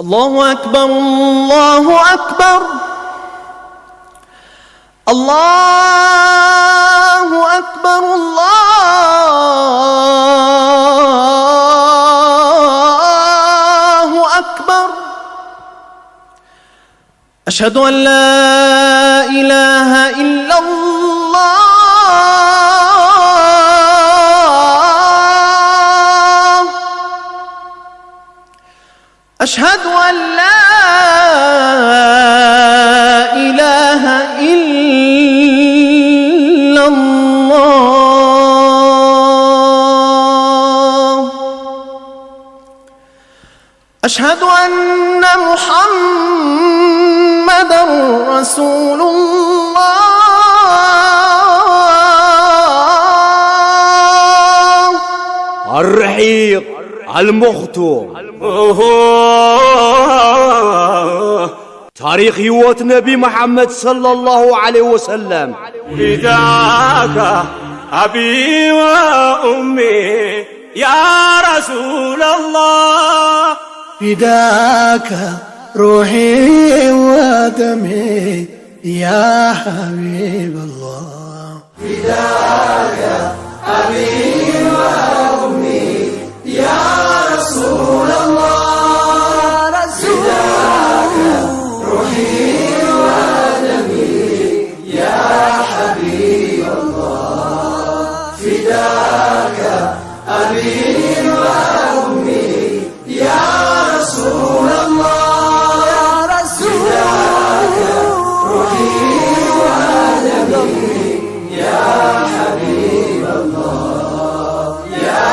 الله أكبر، الله أكبر، الله أكبر، الله أكبر. أشهد أن لا إله إلا الله. أشهد أن لا إله إلا الله. أشهد أن محمدا رسول الله. الرحيق المختوم. ታሪኽ ህይወት ነቢ መሓመድ ሰለላሁ ዐለይሂ ወሰለም። فداك أبي وأمي يا رسول الله. فداك روحي ودمي يا حبيب الله. فداك أبي وأمي يا رسول الله. فداك روحي ودمي يا حبيب الله. فداك أبي وأمي يا رسول الله. يا رسول الله. روحي ودمي يا حبيب الله، يا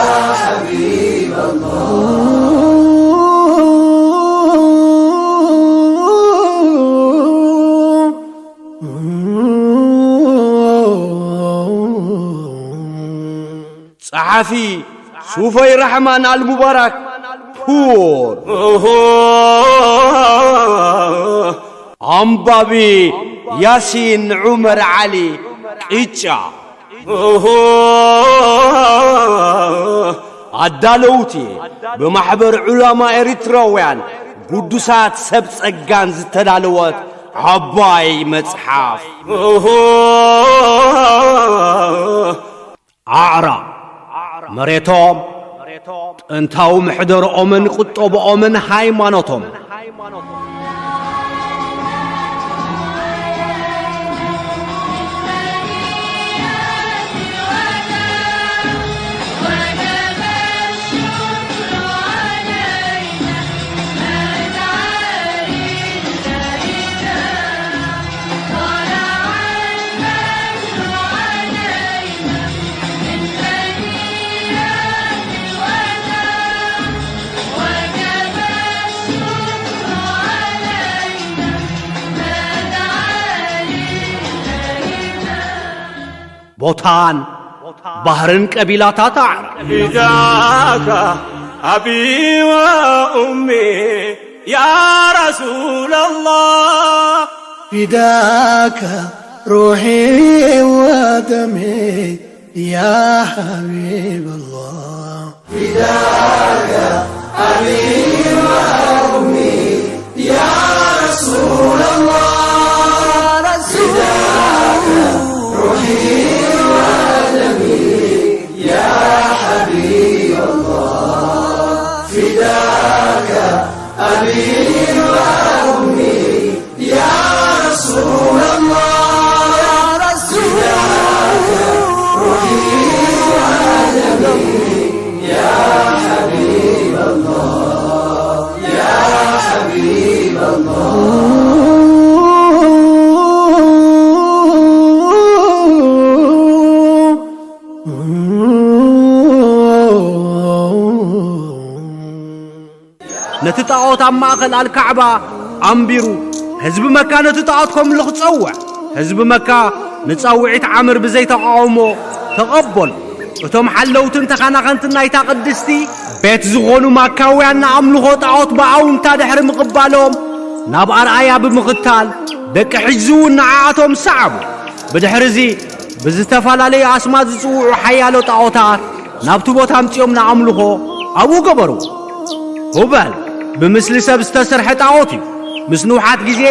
حبيب الله. ጸሓፊ ሱፈይ ራሕማን ኣልሙባራክ ፑር። ኣንባቢ ያሲን ዑመር ዓሊ ቅጫ። ኣዳለውቲ ብማሕበር ዑላማ ኤሪትራውያን ግዱሳት ሰብ ጸጋን ዝተዳለወት ዓባይ መጽሓፍ። ኣዕራብ፣ መሬቶም፣ ጥንታዊ ምሕደርኦምን ቁጠብኦምን ሃይማኖቶም። ቦታን ባህርን ቀቢላታት ኣዕራብ። فداك أبي وأمي يا رسول الله. فداك روحي ودمي يا حبيب الله. فداك أبي وأمي يا رسول الله. فداك روحي ودمي يا حبيب الله. فداك أبي وأمي يا رسول الله. يا رسول الله. روحي ودمي يا حبيب الله، يا حبيب الله. ነቲ ጣዖት ኣብ ማእከል ኣልካዕባ ኣንቢሩ፣ ህዝቢ መካ ነቲ ጣዖት ከምልኽ ጸውዕ። ህዝቢ መካ ንጻውዒት ዓምር ብዘይ ተቓውሞ ተቐበሎ። እቶም ሓለውትን ተኻናኸንትን ናይታ ቅድስቲ ቤት ዝኾኑ ማካውያን ንኣምልኾ ጣዖት ብኣውንታ ድሕሪ ምቕባሎም፣ ናብ ኣርኣያ ብምኽታል፣ ደቂ ሕጂ እውን ንዓኣቶም ሰዓቡ። ብድሕርዚ ብዝተፈላለዩ ኣስማት ዝጽውዑ ሓያሎ ጣዖታት ናብቲ ቦታ ኣምጺኦም ንኣምልኾ ኣብኡ ገበርዎ። ሁበል፣ ብምስሊ ሰብ ዝተሰርሐ ጣዖት እዩ። ምስ ንውሓት ግዜ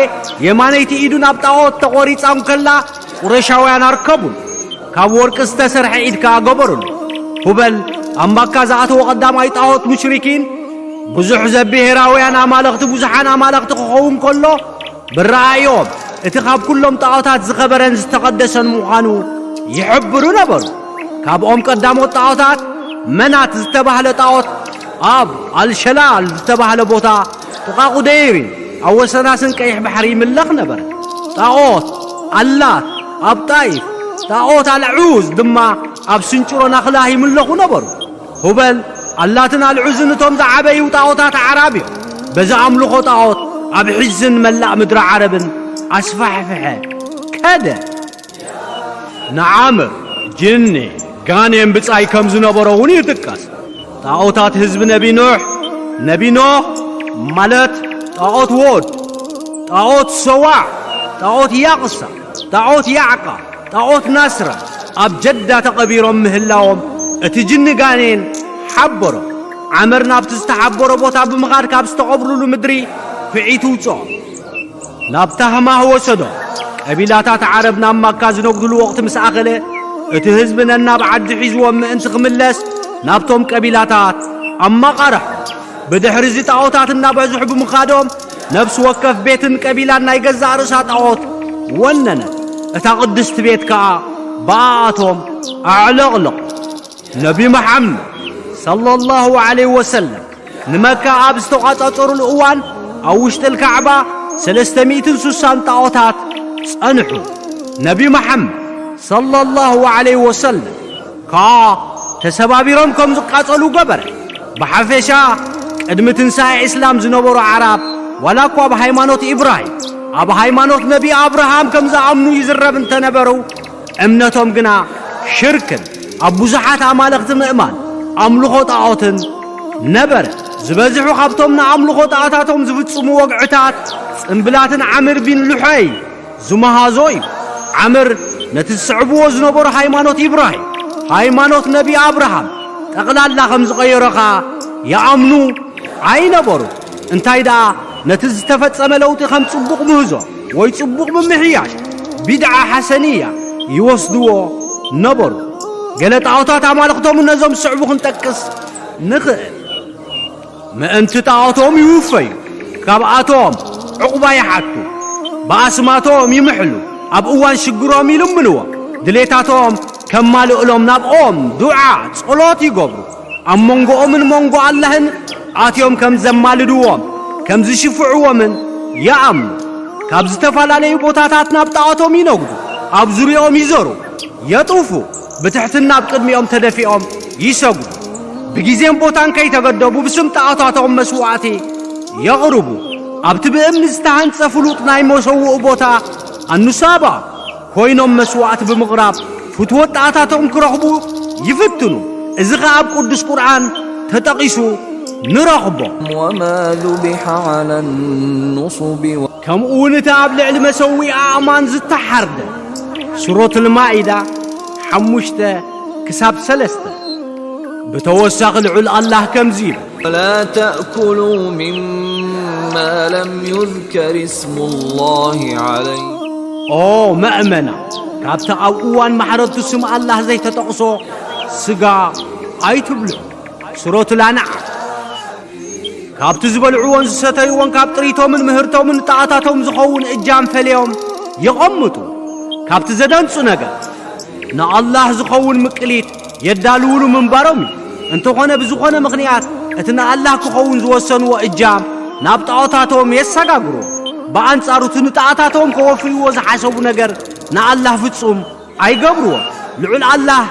የማነይቲ ኢዱ ናብ ጣዖት ተቖሪጻ እንከላ፣ ቁረሻውያን ኣርከቡን። ካብ ወርቂ ዝተሰርሐ ኢድ ከኣ ገበሩሉ። ሁበል ኣብ ማካ ዝኣተወ ቀዳማይ ጣዖት ሙሽሪኪን፣ ብዙሕ ዘብሄራውያን ኣማለኽቲ ብዙሓን ኣማለኽቲ ክኸውን ከሎ፣ ብረኣዮም እቲ ካብ ኩሎም ጣዖታት ዝኸበረን ዝተቐደሰን ምዃኑ ይሕብሩ ነበሩ። ካብኦም ቀዳሞት ጣዖታት መናት ዝተባህለ ጣዖት ኣብ ኣልሸላል ዝተባህለ ቦታ ጥቓ ቁደይሪን ኣብ ወሰናስን ቀይሕ ባሕሪ ይምለኽ ነበረ። ጣዖት ኣላት ኣብ ጣይፍ፣ ጣዖት ኣልዑዝ ድማ ኣብ ስንጭሮ ናኽላ ይምለኹ ነበሩ። ሁበል ኣላትን ኣልዑዝን እቶም ዝዓበዩ ጣዖታት ኣዕራብ እዮም። በዚ ኣምልኾ ጣዖት ኣብ ሒዝን መላእ ምድሪ ዓረብን ኣስፋሕፍሐ ከደ። ንዓምር፣ ጅኒ፣ ጋኔን ብጻይ ከም ዝነበሮ እውን ይጥቀስ። ጣዖታት ህዝቢ ነቢ ኖሕ፣ ነቢ ኖህ ማለት ጣዖት ዎድ፣ ጣዖት ሰዋዕ፣ ጣዖት ያቕሳ፣ ጣዖት ያዕቃ፣ ጣዖት ናስራ ኣብ ጀዳ ተቐቢሮም ምህላዎም እቲ ጅኒ ጋኔን ሓበሮ። ዓመር ናብቲ ዝተሓበሮ ቦታ ብምኻድ ካብ ዝተቐብሩሉ ምድሪ ኲዒቱ ውፅኦም። ናብ ታህማህ ወሰዶ። ቀቢላታት ዓረብ ናብ ማካ ዝነግዱሉ ወቕቲ ምስ ኣኸለ፣ እቲ ህዝቢ ነናብ ዓዲ ሒዝዎም ምእንቲ ክምለስ ናብቶም ቀቢላታት ኣማቓርሖ። ብድሕሪ እዚ ጣዖታት እናበዝሑ ብምኻዶም ነፍሲ ወከፍ ቤትን ቀቢላን ናይ ገዛእ ርእሳ ጣዖት ወነነት። እታ ቅድስቲ ቤት ከኣ ብኣኣቶም ኣዕለቕለቑ። ነቢ መሓመድ ሰለላሁ ዐለይሂ ወሰለም ንመካ ኣብ ዝተቋጻጸሩሉ እዋን ኣብ ውሽጢ ልካዕባ ሰለስተ ሚእትን ሱሳን ጣዖታት ጸንሑ። ነቢ መሓመድ ሰለላሁ ዐለይሂ ወሰለም ከኣ ተሰባቢሮም ከም ዝቃጸሉ ገበረ። ብሓፈሻ ቅድሚ ትንሳኤ እስላም ዝነበሩ ዓራብ ዋላ እኳ ኣብ ሃይማኖት ኢብራሂም ኣብ ሃይማኖት ነቢ ኣብርሃም ከም ዝኣምኑ ይዝረብ እንተነበሩ እምነቶም ግና ሽርክን ኣብ ብዙሓት ኣማለኽቲ ምእማን ኣምልኾ ጣዖትን ነበረ። ዝበዝሑ ካብቶም ንኣምልኾ ጣዖታቶም ዝፍጽሙ ወግዕታት ጽምብላትን ዓምር ቢን ሉሐይ ዝመሃዞ እዩ። ዓምር ነቲ ዝስዕብዎ ዝነበሩ ሃይማኖት ኢብራሂም፣ ሃይማኖት ነቢ ኣብርሃም ጠቕላላ ከም ዝቐየሮ ኸኣ ይኣምኑ ኣይነበሩ። እንታይ ደኣ ነቲ ዝተፈጸመ ለውጢ ከም ጽቡቕ ምህዞ ወይ ጽቡቕ ምምሕያሽ ቢድዓ ሓሰንያ ይወስድዎ ነበሩ። ገለ ጣዖታት ኣማልኽቶም ነዞም ዝስዕቡ ክንጠቅስ ንኽእል። ምእንቲ ጣዖቶም ይውፈዩ፣ ካብኣቶም ዕቑባ ይሓቱ፣ ብኣስማቶም ይምሕሉ፣ ኣብ እዋን ሽግሮም ይልምንዎም፣ ድሌታቶም ከማልእሎም ናብኦም ዱዓ ጸሎት ይገብሩ። ኣብ መንጎኦምን መንጎ ኣላህን ኣትዮም ከም ዘማልድዎም ከም ዝሽፍዕዎምን ይኣምኑ። ካብ ዝተፈላለዩ ቦታታት ናብ ጣዖቶም ይነግዱ፣ ኣብ ዙርያኦም ይዞሩ፣ የጥውፉ፣ ብትሕትና ኣብ ቅድሚኦም ተደፊኦም ይሰግዱ። ብግዜን ቦታን ከይተገደቡ ብስም ጣዖታቶም መስዋእቲ የቕርቡ። ኣብቲ ብእምኒ ዝተሃንጸ ፍሉጥ ናይ መሰውኡ ቦታ ኣኑሳባ ኮይኖም መስዋእቲ ብምቕራብ ፍትወት ጣዖታቶም ክረኽቡ ይፍትኑ። እዚ ኸኣ ኣብ ቅዱስ ቁርኣን ተጠቒሱ ንረኽቦ። وما ذبح على النصب و- ከምኡ እውን እቲ ኣብ ልዕሊ መሰዊኢ ኣእማን ዝተሓርደ ሱረቱል ማኢዳ ሓሙሽተ ክሳብ ሰለስተ። ብተወሳኺ ልዑል ኣላህ ከምዚ ይብል። ولا تأكلوا مما لم يذكر اسم الله عليه ኦ መእመና፣ ካብቲ ኣብ እዋን ማሕረድቱ ስም ኣላህ ዘይተጠቕሶ ስጋ ኣይትብልዑ። ሱረቱል ኣንዓም። ካብቲ ዝበልዕዎን ዝሰተይዎን ካብ ጥሪቶምን ምህርቶምን ጣዖታቶም ዝኸውን እጃም ፈልዮም የቐምጡ። ካብቲ ዘደንጹ ነገር ንኣላህ ዝኸውን ምቅሊት የዳልውሉ ምንባሮም እዩ። እንተኾነ ብዝኾነ ምኽንያት እቲ ንኣላህ ክኸውን ዝወሰንዎ እጃም ናብ ጣዖታቶም የሰጋግርዎ። ብኣንጻሩ እቲ ንጣዖታቶም ከወፍይዎ ዝሓሰቡ ነገር ንኣላህ ፍጹም ኣይገብርዎን። ልዑል ኣላህ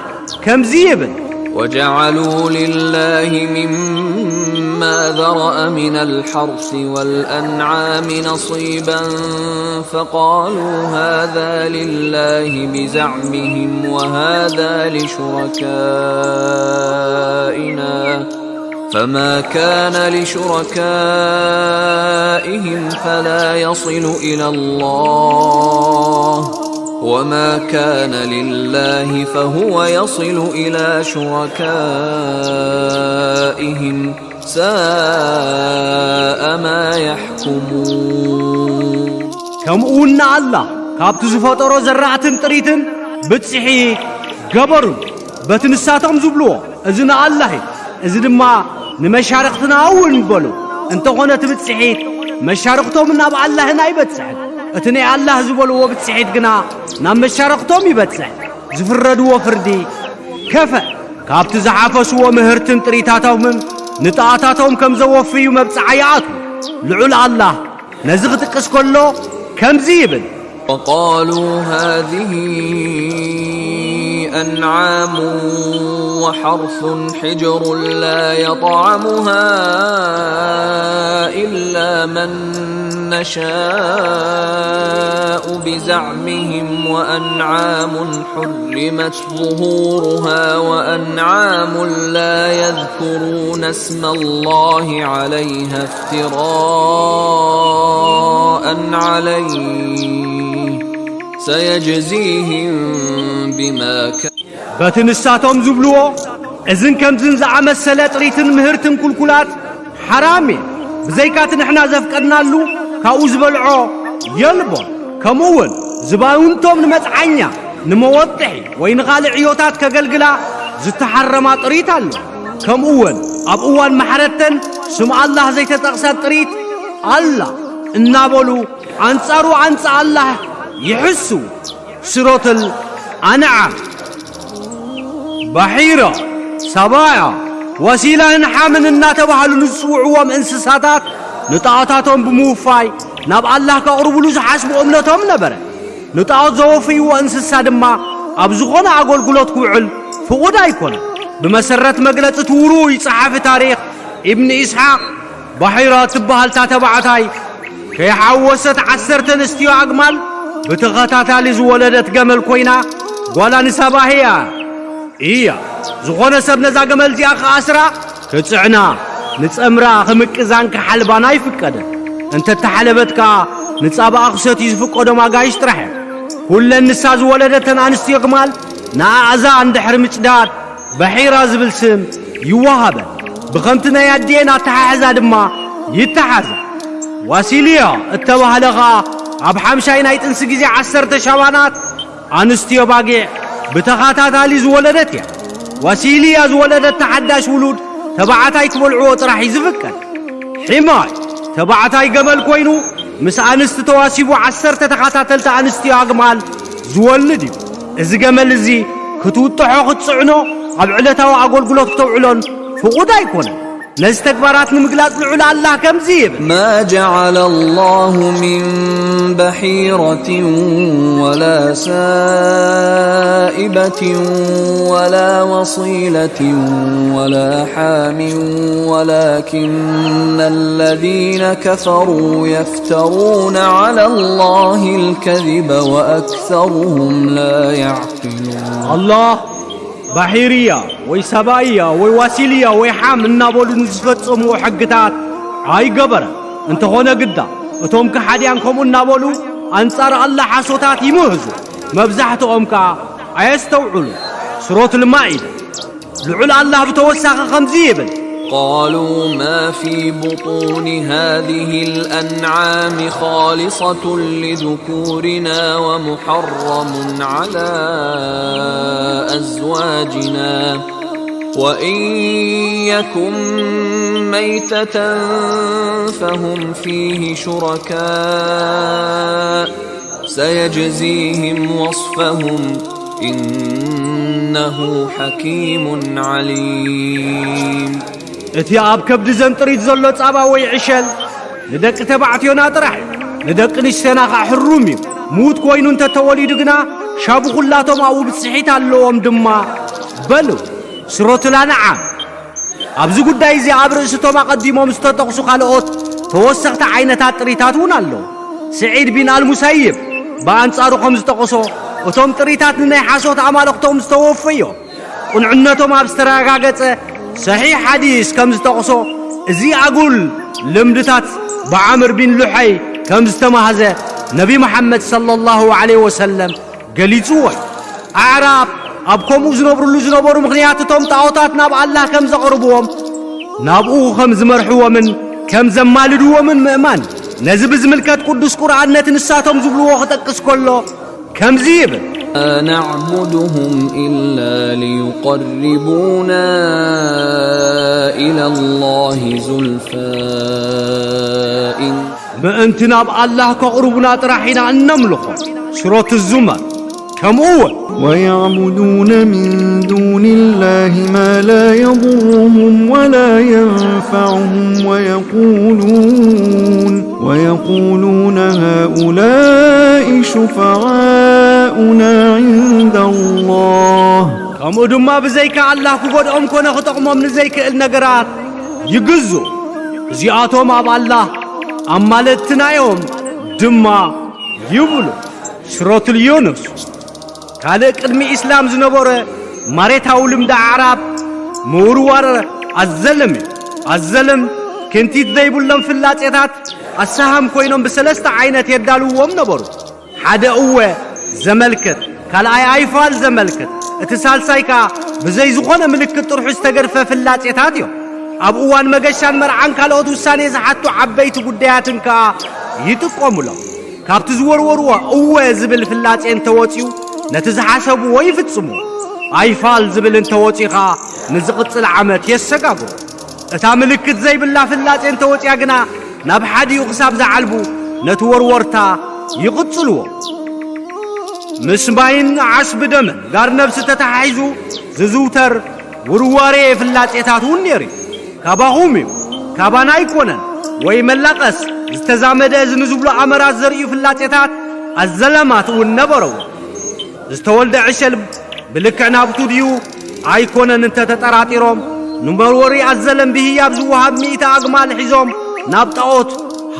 ከምዚ ይብል። وجعلوا لله مما ذرأ من الحرث والأنعام نصيبا فقالوا هذا لله بزعمهم وهذا لشركائنا فما كان لشركائهم فلا يصل إلى الله وما كان لله فهو يصل إلى شركائهم ساء ما يحكمون. ከምኡ እውን ንኣላህ ካብቲ ዝፈጠሮ ዘራእትን ጥሪትን ብጽሒ ገበሩን በቲ ንሳቶም ዝብልዎ፣ እዚ ንኣላህ እዩ፣ እዚ ድማ ንመሻርኽትና እውን በሉ። እንተኾነ እቲ ብጽሒት መሻርኽቶምን ናብ ኣላህን ኣይበጽሕን። እቲ ናይ ኣላህ ዝበልዎ ብጽሒት ግና ናብ መሻርኽቶም ይበጽሕ። ዝፍረድዎ ፍርዲ ከፈእ። ካብቲ ዝሓፈስዎ ምህርትን ጥሪታቶምን ንጣዖታቶም ከም ዘወፍዩ መብጽዓ ይኣትዉ። ልዑል ኣላህ ነዚ ክጥቅስ ከሎ ከምዚ ይብል። وقالوا هذه أنعام وحرث حجر لا يطعمها إلا من نشاء بزعمهم وأنعام حرمت ظهورها وأنعام لا يذكرون اسم الله عليها افتراء عليه سيجزيهم بما كانوا በቲ ንሳቶም ዝብልዎ እዝን ከምዝን ዝኣመሰለ ጥሪትን ምህርትን ኩልኩላት ሓራም እየ። ብዘይካ እቲ ንሕና ዘፍቀድናሉ ካብኡ ዝበልዖ የልቦን። ከምኡ እውን ዝባውንቶም ንመጽዓኛ፣ ንመወጥሒ ወይ ንኻልእ ዕዮታት ከገልግላ ዝተሓረማ ጥሪት ኣሎ። ከምኡ እውን ኣብ እዋን ማሕረተን ስም ኣላህ ዘይተጠቕሰት ጥሪት ኣላ እናበሉ ኣንጻሩ ኣንጻ ኣላህ ይሕስዉ። ሱረቱል ኣንዓም። ባሒራ፣ ሰባያ፣ ወሲላን ሓምን እናተባህሉ ንዝጽውዕዎም እንስሳታት ንጣዖታቶም ብምውፋይ ናብ ኣላህ ከቕርብሉ ዝሓስቡ እምነቶም ነበረ። ንጣዖት ዘወፍይዎ እንስሳ ድማ ኣብ ዝኾነ ኣገልግሎት ክውዕል ፍቑድ ኣይኮነን። ብመሰረት መግለጺ እቲ ውሩይ ጸሓፊ ታሪኽ ኢብን ኢስሓቕ፣ ባሒራ እትበሃል እታ ተባዕታይ ከይሓወሰት ዓሰርተ ኣንስትዮ ኣግማል ብተኸታታሊ ዝወለደት ገመል ኮይና ጓል ኣንሳባህያ እያ። ዝኾነ ሰብ ነዛ ገመል እዚኣ ክኣስራ፣ ክጽዕና፣ ንጸምራ ክምቅዛን ክሓልባን ኣይፍቀደን። እንተተሓለበት ከኣ ንጻባኣ ክሰትዩ ዝፍቀዶም ኣጋይሽ ጥራሕ እዮም። ኩለን ንሳ ዝወለደተን ኣንስትዮ ኣግማል ንኣእዛን ድሕሪ ምጭዳድ ባሒራ ዝብል ስም ይወሃበን። ብኸምቲ ናይ ኣዲኤን ኣተሓሕዛ ድማ ይተሓዛ። ዋሲልያ እተባህለ ኸኣ ኣብ ሓምሻይ ናይ ጥንሲ ግዜ ዓሰርተ ሻባናት ኣንስትዮ ባጊዕ ብተኸታታሊ ዝወለደት እያ። ዋሲልያ ዝወለደት ተሓዳሽ ውሉድ ተባዕታይ ክበልዕዎ ጥራሕ እዩ ዝፍቀድ። ሒማይ ተባዕታይ ገመል ኮይኑ ምስ ኣንስቲ ተዋሲቡ ዓሰርተ ተኸታተልቲ ኣንስትዮ ኣግማል ዝወልድ እዩ። እዚ ገመል እዚ ክትውጥሖ ክትጽዕኖ ኣብ ዕለታዊ ኣገልግሎት ክተውዕሎን ፍቑድ ኣይኮነን። ነዚ ተግባራት ንምግላጽ ልዑል ኣላህ ከምዚ ይብል። ما جعل الله من بحيرة ولا سائبة ولا وصيلة ولا حام ولكن الذين كفروا يفترون على الله الكذب وأكثرهم لا يعقلون. ኣላህ ባሒርያ ወይ ሰባእያ ወይ ዋሲልያ ወይ ሓም እናበሉ ንዝፈጸምዎ ሕግታት ኣይገበረን። እንተኾነ ግዳ እቶም ከሓድያን ከምኡ እናበሉ ኣንጻር ኣላህ ሓሶታት ይምህዙ። መብዛሕትኦም ከኣ ኣየስተውዕሉ። ሱረቱል ማኢዳ። ልዑል ኣላህ ብተወሳኺ ከምዚ ይብል። قالوا ما في بطون هذه الأنعام خالصة لذكورنا ومحرم على أزواجنا وإن يكن ميتة فهم فيه شركاء سيجزيهم وصفهم إنه حكيم عليم. እቲ ኣብ ከብዲ ዘንጥሪት ዘሎ ጻባ ወይ ዕሸል ንደቂ ተባዕትዮና ጥራሕ እዩ። ንደቂ ንስቴና ኸዓ ሕሩም እዩ። ምዉት ኮይኑ እንተተወሊዱ ግና ሻቡ ኹላቶም ኣብኡ ብጽሒት ኣለዎም ድማ በሉ። ሱረቱል ኣንዓም። ኣብዚ ጉዳይ እዚ ኣብ ርእስቶም ኣቐዲሞም ዝተጠቕሱ ካልኦት ተወሰኽቲ ዓይነታት ጥሪታት እውን ኣለዉ። ስዒድ ቢን ኣልሙሰይብ ብኣንጻሩ ከም ዝጠቕሶ እቶም ጥሪታት ንናይ ሓሶት ኣማልኽቶም ዝተወፈዮ ቅኑዕነቶም ኣብ ዝተረጋገጸ ሰሒሕ ሓዲስ ከም ዝጠቕሶ፣ እዚ ኣጉል ልምድታት ብዓምር ቢን ሉሐይ ከም ዝተማህዘ ነቢ መሓመድ ሰለላሁ ዐለይሂ ወሰለም ገሊጽዎ እዩ። ኣዕራብ ኣብ ከምኡ ዝነብርሉ ዝነበሩ ምኽንያት እቶም ጣዖታት ናብ ኣላህ ከም ዘቕርብዎም ናብኡ ከም ዝመርሕዎምን ከም ዘማልድዎምን ምእማን። ነዚ ብዝምልከት ቅዱስ ቁርኣን ነቲ ንሳቶም ዝብልዎ ክጠቅስ ከሎ ከምዚ ይብል። نعبدهم إلا ليقربونا إلى الله زلفى إن ምእንቲ ናብ ኣላህ ከቕርቡና ጥራሕ ኢና እነምልኾ። ሱረት ዙመር። ከምኡ እውን ويعبدون من دون الله ما لا يضرهم ولا ينفعهم ويقولون ويقولون هؤلاء شفعاؤنا عند الله ከምኡ ድማ ብዘይካ ኣላህ ክጎድኦም ኮነ ክጠቕሞም ንዘይክእል ነገራት ይግዙ። እዚኣቶም ኣብ ኣላህ ኣማለድትና እዮም ድማ ይብሉ። ሱረቱል ዩኑስ። ካልእ ቅድሚ ኢስላም ዝነበረ ማሬታዊ ልምዲ ኣዕራብ ምውርዋር ኣዘለም እዩ። ኣዘለም ክንቲት ዘይብሎም ፍላጼታት ኣሰሃም ኮይኖም ብሰለስተ ዓይነት የዳልውዎም ነበሩ። ሓደ እወ ዘመልክት፣ ካልኣይ ኣይፋል ዘመልክት፣ እቲ ሳልሳይ ከኣ ብዘይ ዝኾነ ምልክት ጥርሑ ዝተገድፈ ፍላጼታት እዮም። ኣብ እዋን መገሻን መርዓን ካልኦት ውሳኔ ዝሓቱ ዓበይቲ ጉዳያትን ከኣ ይጥቀሙሎም። ካብቲ ዝወርወርዎ እወ ዝብል ፍላጼ እንተወጺኡ ነቲ ዝሓሰብዎ ይፍጽሙ። ኣይፋል ዝብል እንተወጺኡ ከኣ ንዝቕጽል ዓመት የሰጋግሩ። እታ ምልክት ዘይብላ ፍላጼ እንተወጺኣ ግና ናብ ሓዲኡ ክሳብ ዝዓልቡ ነቲ ወርወርታ ይቕጽልዎ። ምስ ማይን ዓስቢ ደምን ጋር ነብሲ ተተሓሒዙ ዝዝውተር ውርዋሬ ፍላጼታት እውን ነይሩ እዩ። ካባኹም እዩ፣ ካባና ኣይኮነን ወይ መላቐስ ዝተዛመደ እዚ ንዝብሎ ኣመራት ዘርእዩ ፍላጼታት ኣዘለማት እውን ነበረዎ። ዝተወልደ ዕሸል ብልክዕ ናብቱ ድዩ ኣይኮነን እንተተጠራጢሮም ንመርወሪ ኣዘለም ብህያብ ዝወሃብ ሚእቲ ኣግማል ሒዞም ናብ ጣኦት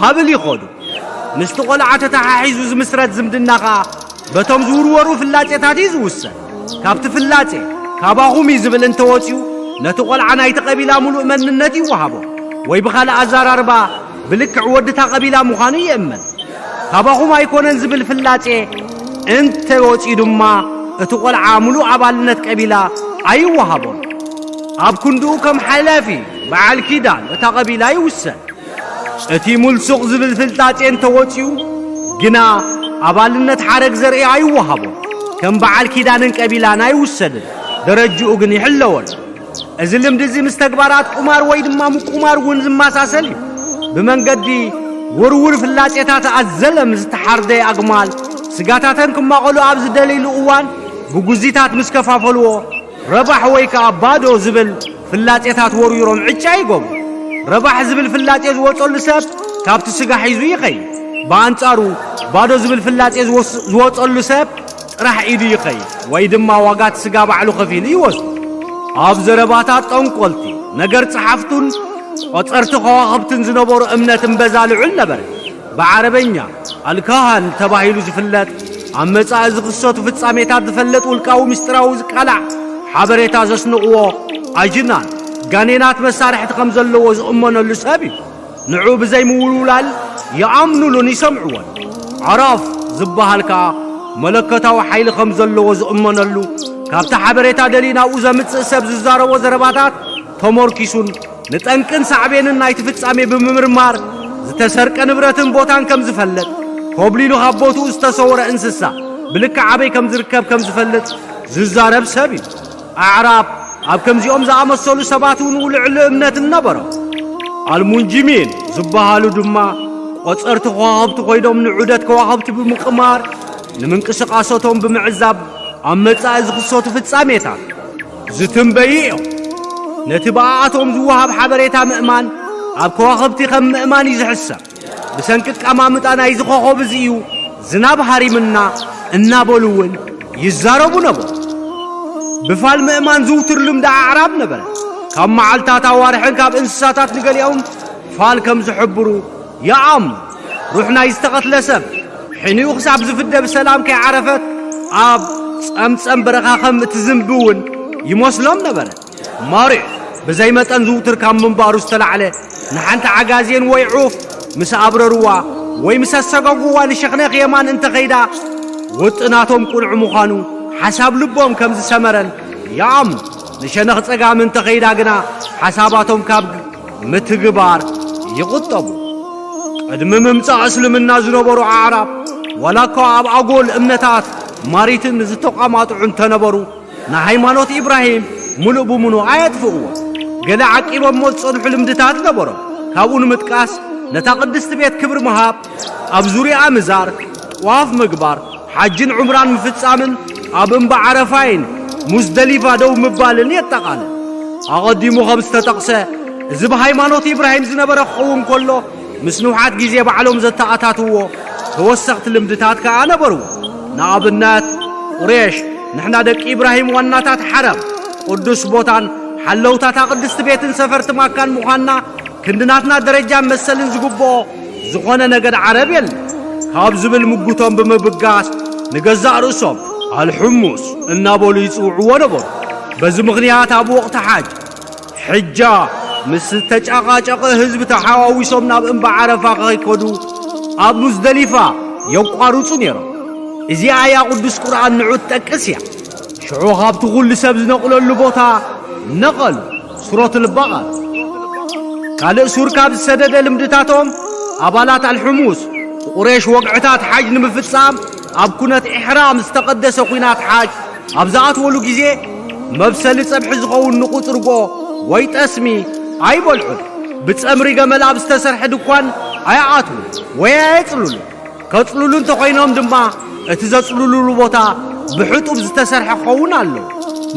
ሃብል ይኸዱ። ምስቲ ቆልዓ ተተሓሒዙ ዝምስረት ዝምድና ኸኣ በቶም ዝውርወሩ ፍላጼታት እዩ ዝውሰን። ካብቲ ፍላጼ ካባኹም እዩ ዝብል እንተወጺኡ ነቲ ቆልዓ ናይቲ ቀቢላ ሙሉእ መንነት ይወሃቦ ወይ ብኻልእ ኣዘራርባ ብልክዕ ወድታ ቀቢላ ምዃኑ ይእመን። ካባኹም ኣይኮነን ዝብል ፍላጼ እንተ ወጺኡ ድማ እቲ ቆልዓ ሙሉእ ኣባልነት ቀቢላ ኣይወሃቦን። ኣብ ክንድኡ ከም ሓላፊ በዓል ኪዳን እታ ቀቢላ ይውሰን። እቲ ሙልሱቕ ዝብል ፍላጼ እንተ ወጺኡ ግና ኣባልነት ሓረግ ዘርኢ ኣይወሃቦን። ከም በዓል ኪዳንን ቀቢላን ኣይውሰድን። ደረጅኡ ግን ይሕለወሉ። እዚ ልምዲ እዚ ምስ ተግባራት ቁማር ወይ ድማ ምቁማር እውን ዝመሳሰል እዩ። ብመንገዲ ውርውር ፍላጼታት ኣዘለም ዝተሓርደ ኣግማል ስጋታተን ክማቐሉ ኣብ ዝደልይሉ እዋን ብጉዚታት ምስ ከፋፈልዎ ረባሕ ወይ ከኣ ባዶ ዝብል ፍላጼታት ወርዊሮም ዕጫ ይገብሩ። ረባሕ ዝብል ፍላጼ ዝወጸሉ ሰብ ካብቲ ስጋ ሒዙ ይኸይድ። ብኣንጻሩ ባዶ ዝብል ፍላጼ ዝወስ- ዝወጸሉ ሰብ ጥራሕ ኢዱ ይኸይድ ወይ ድማ ዋጋ እቲ ስጋ ባዕሉ ከፊሉ ይወስዶ። ኣብ ዘረባታት ጠንቆልቲ፣ ነገር ጸሓፍቱን ቆጸርቲ ከዋኽብትን ዝነበሮ እምነት እምበዛ ልዑል ነበረ። ብዓረበኛ ኣልካሃን ተባሂሉ ዝፍለጥ ኣብ መጻኢ ዝኽሰቱ ፍጻሜታት ዝፈልጥ ውልቃዊ ምስጢራዊ ዝቃላዕ ሓበሬታ ዘስንቕዎ ኣጅናን ጋኔናት መሳርሕቲ ከም ዘለዎ ዝእመነሉ ሰብ እዩ። ንዑ ብዘይ ምውልውላል ይኣምኑሉን ይሰምዕዎን። ዓራፍ ዝበሃል ከኣ መለኮታዊ ሓይሊ ከም ዘለዎ ዝእመነሉ ካብቲ ሓበሬታ ደልዩ ናብኡ ዘምጽእ ሰብ ዝዛረቦ ዘረባታት ተመርኪሱን ንጠንቅን ሳዕቤንን ናይቲ ፍጻሜ ብምምርማር ዝተሰርቀ ንብረትን ቦታን ከም ዝፈልጥ ኮብሊሉ ካብ ቦትኡ ዝተሰወረ እንስሳ ብልክዕ ኣበይ ከም ዝርከብ ከም ዝፈልጥ ዝዛረብ ሰብ እዩ። ኣዕራብ ኣብ ከምዚኦም ዝኣመሰሉ ሰባት እውን ውልዕሉ እምነት እነበሮም። ኣልሙንጅሚን ዝበሃሉ ድማ ቆጸርቲ ከዋኽብቲ ኮይኖም ንዑደት ከዋኽብቲ ብምቕማር ንምንቅስቓሶቶም ብምዕዛብ ኣብ መጻኢ ዝኽሰቱ ፍጻሜታት ዝትንበዩ እዮም። ነቲ ብኣኣቶም ዝወሃብ ሓበሬታ ምእማን ኣብ ከዋኽብቲ ከም ምእማን እዩ ዝሕሰብ። ብሰንኪ ኣቀማምጣ ናይዚ ኮኾብ እዚ እዩ ዝናብ ሃሪምና እናበሉ እውን ይዛረቡ ነበሩ። ብፋል ምእማን ዝውቱር ልምዲ ኣዕራብ ነበረ። ካብ መዓልታት ኣዋርሕን ካብ እንስሳታት ንገሊኦም ፋል ከም ዝሕብሩ ይኣምኑ። ሩሕ ናይ ዝተቐትለ ሰብ ሕኒኡ ክሳብ ዝፍደ ብሰላም ከይዓረፈት ኣብ ጸምጸም በረኻ ከም እትዝንቢ እውን ይመስሎም ነበረ። ማሪዕ ብዘይ መጠን ዝውትር ካብ ምንባሩ ዝተላዕለ ንሓንቲ ዓጋዜን ወይ ዑፍ ምስ ኣብረርዋ ወይ ምስ ኣሰጋጉዋ ንሸኽነኽ የማን እንተኸይዳ ውጥናቶም ቅኑዕ ምዃኑ ሓሳብ ልቦም ከም ዝሰመረን ይኣምኑ። ንሸነኽ ጸጋም እንተኸይዳ ግና ሓሳባቶም ካብ ምትግባር ይቑጠቡ። ቅድሚ ምምጻእ እስልምና ዝነበሩ ኣዕራብ፣ ዋላ እኳ ኣብ ኣጎል እምነታት ማሪትን ዝተቋማጥዑ እንተነበሩ፣ ንሃይማኖት ኢብራሂም ምሉእ ብምሉእ ኣየጥፍእዎ። ገለ ዓቂቦሞ ዝጸንሑ ልምድታት ነበሮም። ካብኡ ንምጥቃስ፣ ነታ ቅድስቲ ቤት ክብሪ ምሃብ፣ ኣብ ዙርያኣ ምዛር፣ ጥዋፍ ምግባር፣ ሓጅን ዑምራን ምፍጻምን ኣብ እምባ ዓረፋይን ሙዝደሊፋ ደው ምባልን የጠቓልል። ኣቐዲሙ ከም ዝተጠቕሰ፣ እዚ ብሃይማኖት ኢብራሂም ዝነበረ ክኸውን ከሎ፣ ምስ ንውሓት ግዜ ባዕሎም ዘተኣታትዎ ተወሰኽቲ ልምድታት ከኣ ነበርዎ። ንኣብነት፣ ቁሬሽ፣ "ንሕና ደቂ ኢብራሂም ዋናታት ሓረም፣ ቅዱስ ቦታን ሓለውታታ ቅድስቲ ቤትን ሰፈርቲ ማካን ምዃንና፣ ክንድናትና ደረጃን መሰልን ዝግብኦ ዝኾነ ነገድ ዓረብ የለን። ካብ ዝብል ምጉቶም ብምብጋስ ንገዛእ ርእሶም ኣልሕሙስ እናበሉ ይጽውዕዎ ነበሩ። በዚ ምኽንያት ኣብ ወቕቲ ሓጅ፣ ሕጃ፣ ምስ ዝተጨቓጨቐ ህዝቢ ተሓዋዊሶም ናብ እምባ ዓረፋ ከይከዱ ኣብ ሙዝደሊፋ የቋርጹ ነይሮም። እዚኣ እያ ቅዱስ ቁርኣን ንዑ ትጠቅስ እያ። ሽዑ ካብቲ ኩሉ ሰብ ዝነቕለሉ ቦታ ነቐሉ። ሱረቱል በቐራ። ካልእ ሱር ካብ ዝሰደደ ልምድታቶም፣ ኣባላት ኣልሕሙስ ቁሬሽ ወግዕታት ሓጅ ንምፍጻም ኣብ ኩነት ኢሕራም ዝተቐደሰ ኲናት ሓጅ ኣብ ዝኣትወሉ ግዜ፣ መብሰሊ ጸብሒ ዝኸውን ንቑጽ ርጎ ወይ ጠስሚ ኣይበልዑን። ብጸምሪ ገመል ኣብ ዝተሰርሐ ድኳን ኣይኣትዉን ወይ ኣየጽልሉን። ከጽልሉ እንተኾይኖም ድማ፣ እቲ ዘጽልሉሉ ቦታ ብሕጡብ ዝተሰርሐ ክኸውን ኣለዎ።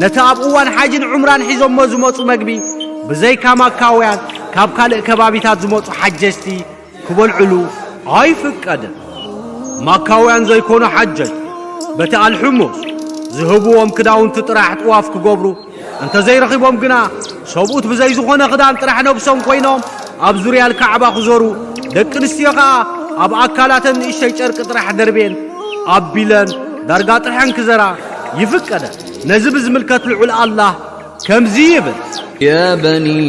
ነቲ ኣብ እዋን ሓጅን ዑምራን ሒዞሞ ዝመጹ መግቢ፣ ብዘይካ ማካውያን፣ ካብ ካልእ ከባቢታት ዝመጹ ሓጀጅቲ ክበልዕሉ ኣይፍቀድን። ማካውያን ዘይኮኑ ሓጀጅቲ፣ በቲ ኣልሕሙስ ዝህብዎም ክዳውንቲ ጥራሕ ጥዋፍ ክገብሩ፣ እንተዘይረኺቦም ግና፣ ሰብኡት ብዘይ ዝኾነ ክዳን ጥራሕ ነብሶም ኮይኖም ኣብ ዙርያ ኣልካዕባ ክዞሩ፣ ደቂ ኣንስትዮ ኸኣ ኣብ ኣካላተን ንእሽተይ ጨርቂ ጥራሕ ደርቤን ኣቢለን ዳርጋ ጥርሐን ክዘራ ይፍቀደን። ነዚ ብዝምልከት ልዑል ኣላህ ከምዚ ይብል። يا بني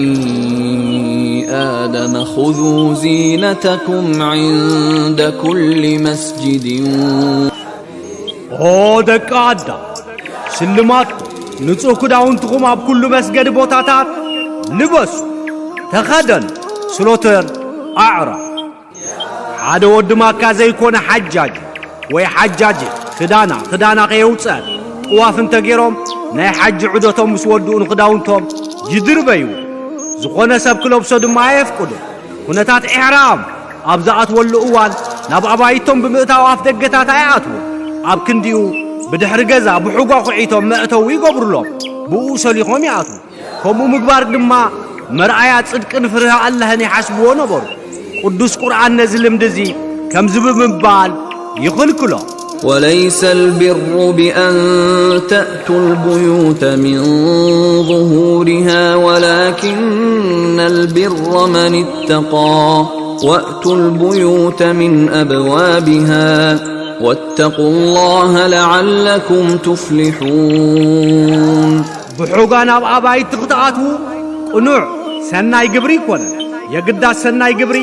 آدم خذوا زينتكم عند كل مسجد. ኦ ደቂ ኣዳም፣ ስልማትኩም፣ ንጹህ ክዳውንትኹም ኣብ ኩሉ መስገዲ ቦታታት ልበሱ፣ ተኸደኑ። ሱረቱል ኣዕራፍ። ሓደ ወዲ ማካ ዘይኮነ ሓጃጅ ወይ ሓጃጅ ክዳና፣ ክዳና ከየውጸአት ጥዋፍ እንተገይሮም፣ ናይ ሓጂ ዑደቶም ምስ ወድኡ ንክዳውንቶም ይድርበዩ። ዝኾነ ሰብ ክለብሶ ድማ ኣየፍቅዱ። ኩነታት ኢሕራም ኣብ ዝኣትወሉ እዋን፣ ናብ ኣባይቶም ብምእታው ኣፍ ደገታት ኣይኣትዉ። ኣብ ክንዲኡ ብድሕሪ ገዛ ብሑጓ ኩዒቶም መእተዊ ይገብሩሎም። ብኡ ሰሊኾም ይኣትዉ። ከምኡ ምግባር ድማ መርኣያ ጽድቅን ፍርሃ ኣላህን ይሓስብዎ ነበሩ። ቅዱስ ቁርኣን ነዚ ልምዲ እዚ ከምዚ ብምባል ይኽልክሎ። وليس البر بأن تأتوا البيوت من ظهورها ولكن البر من اتقى وأتوا البيوت من أبوابها واتقوا الله لعلكم تفلحون. ብሑጋ ናብ ኣባይቲ ክትኣትዉ ቅኑዕ ሰናይ ግብሪ ኣይኮነን። የግዳስ ሰናይ ግብሪ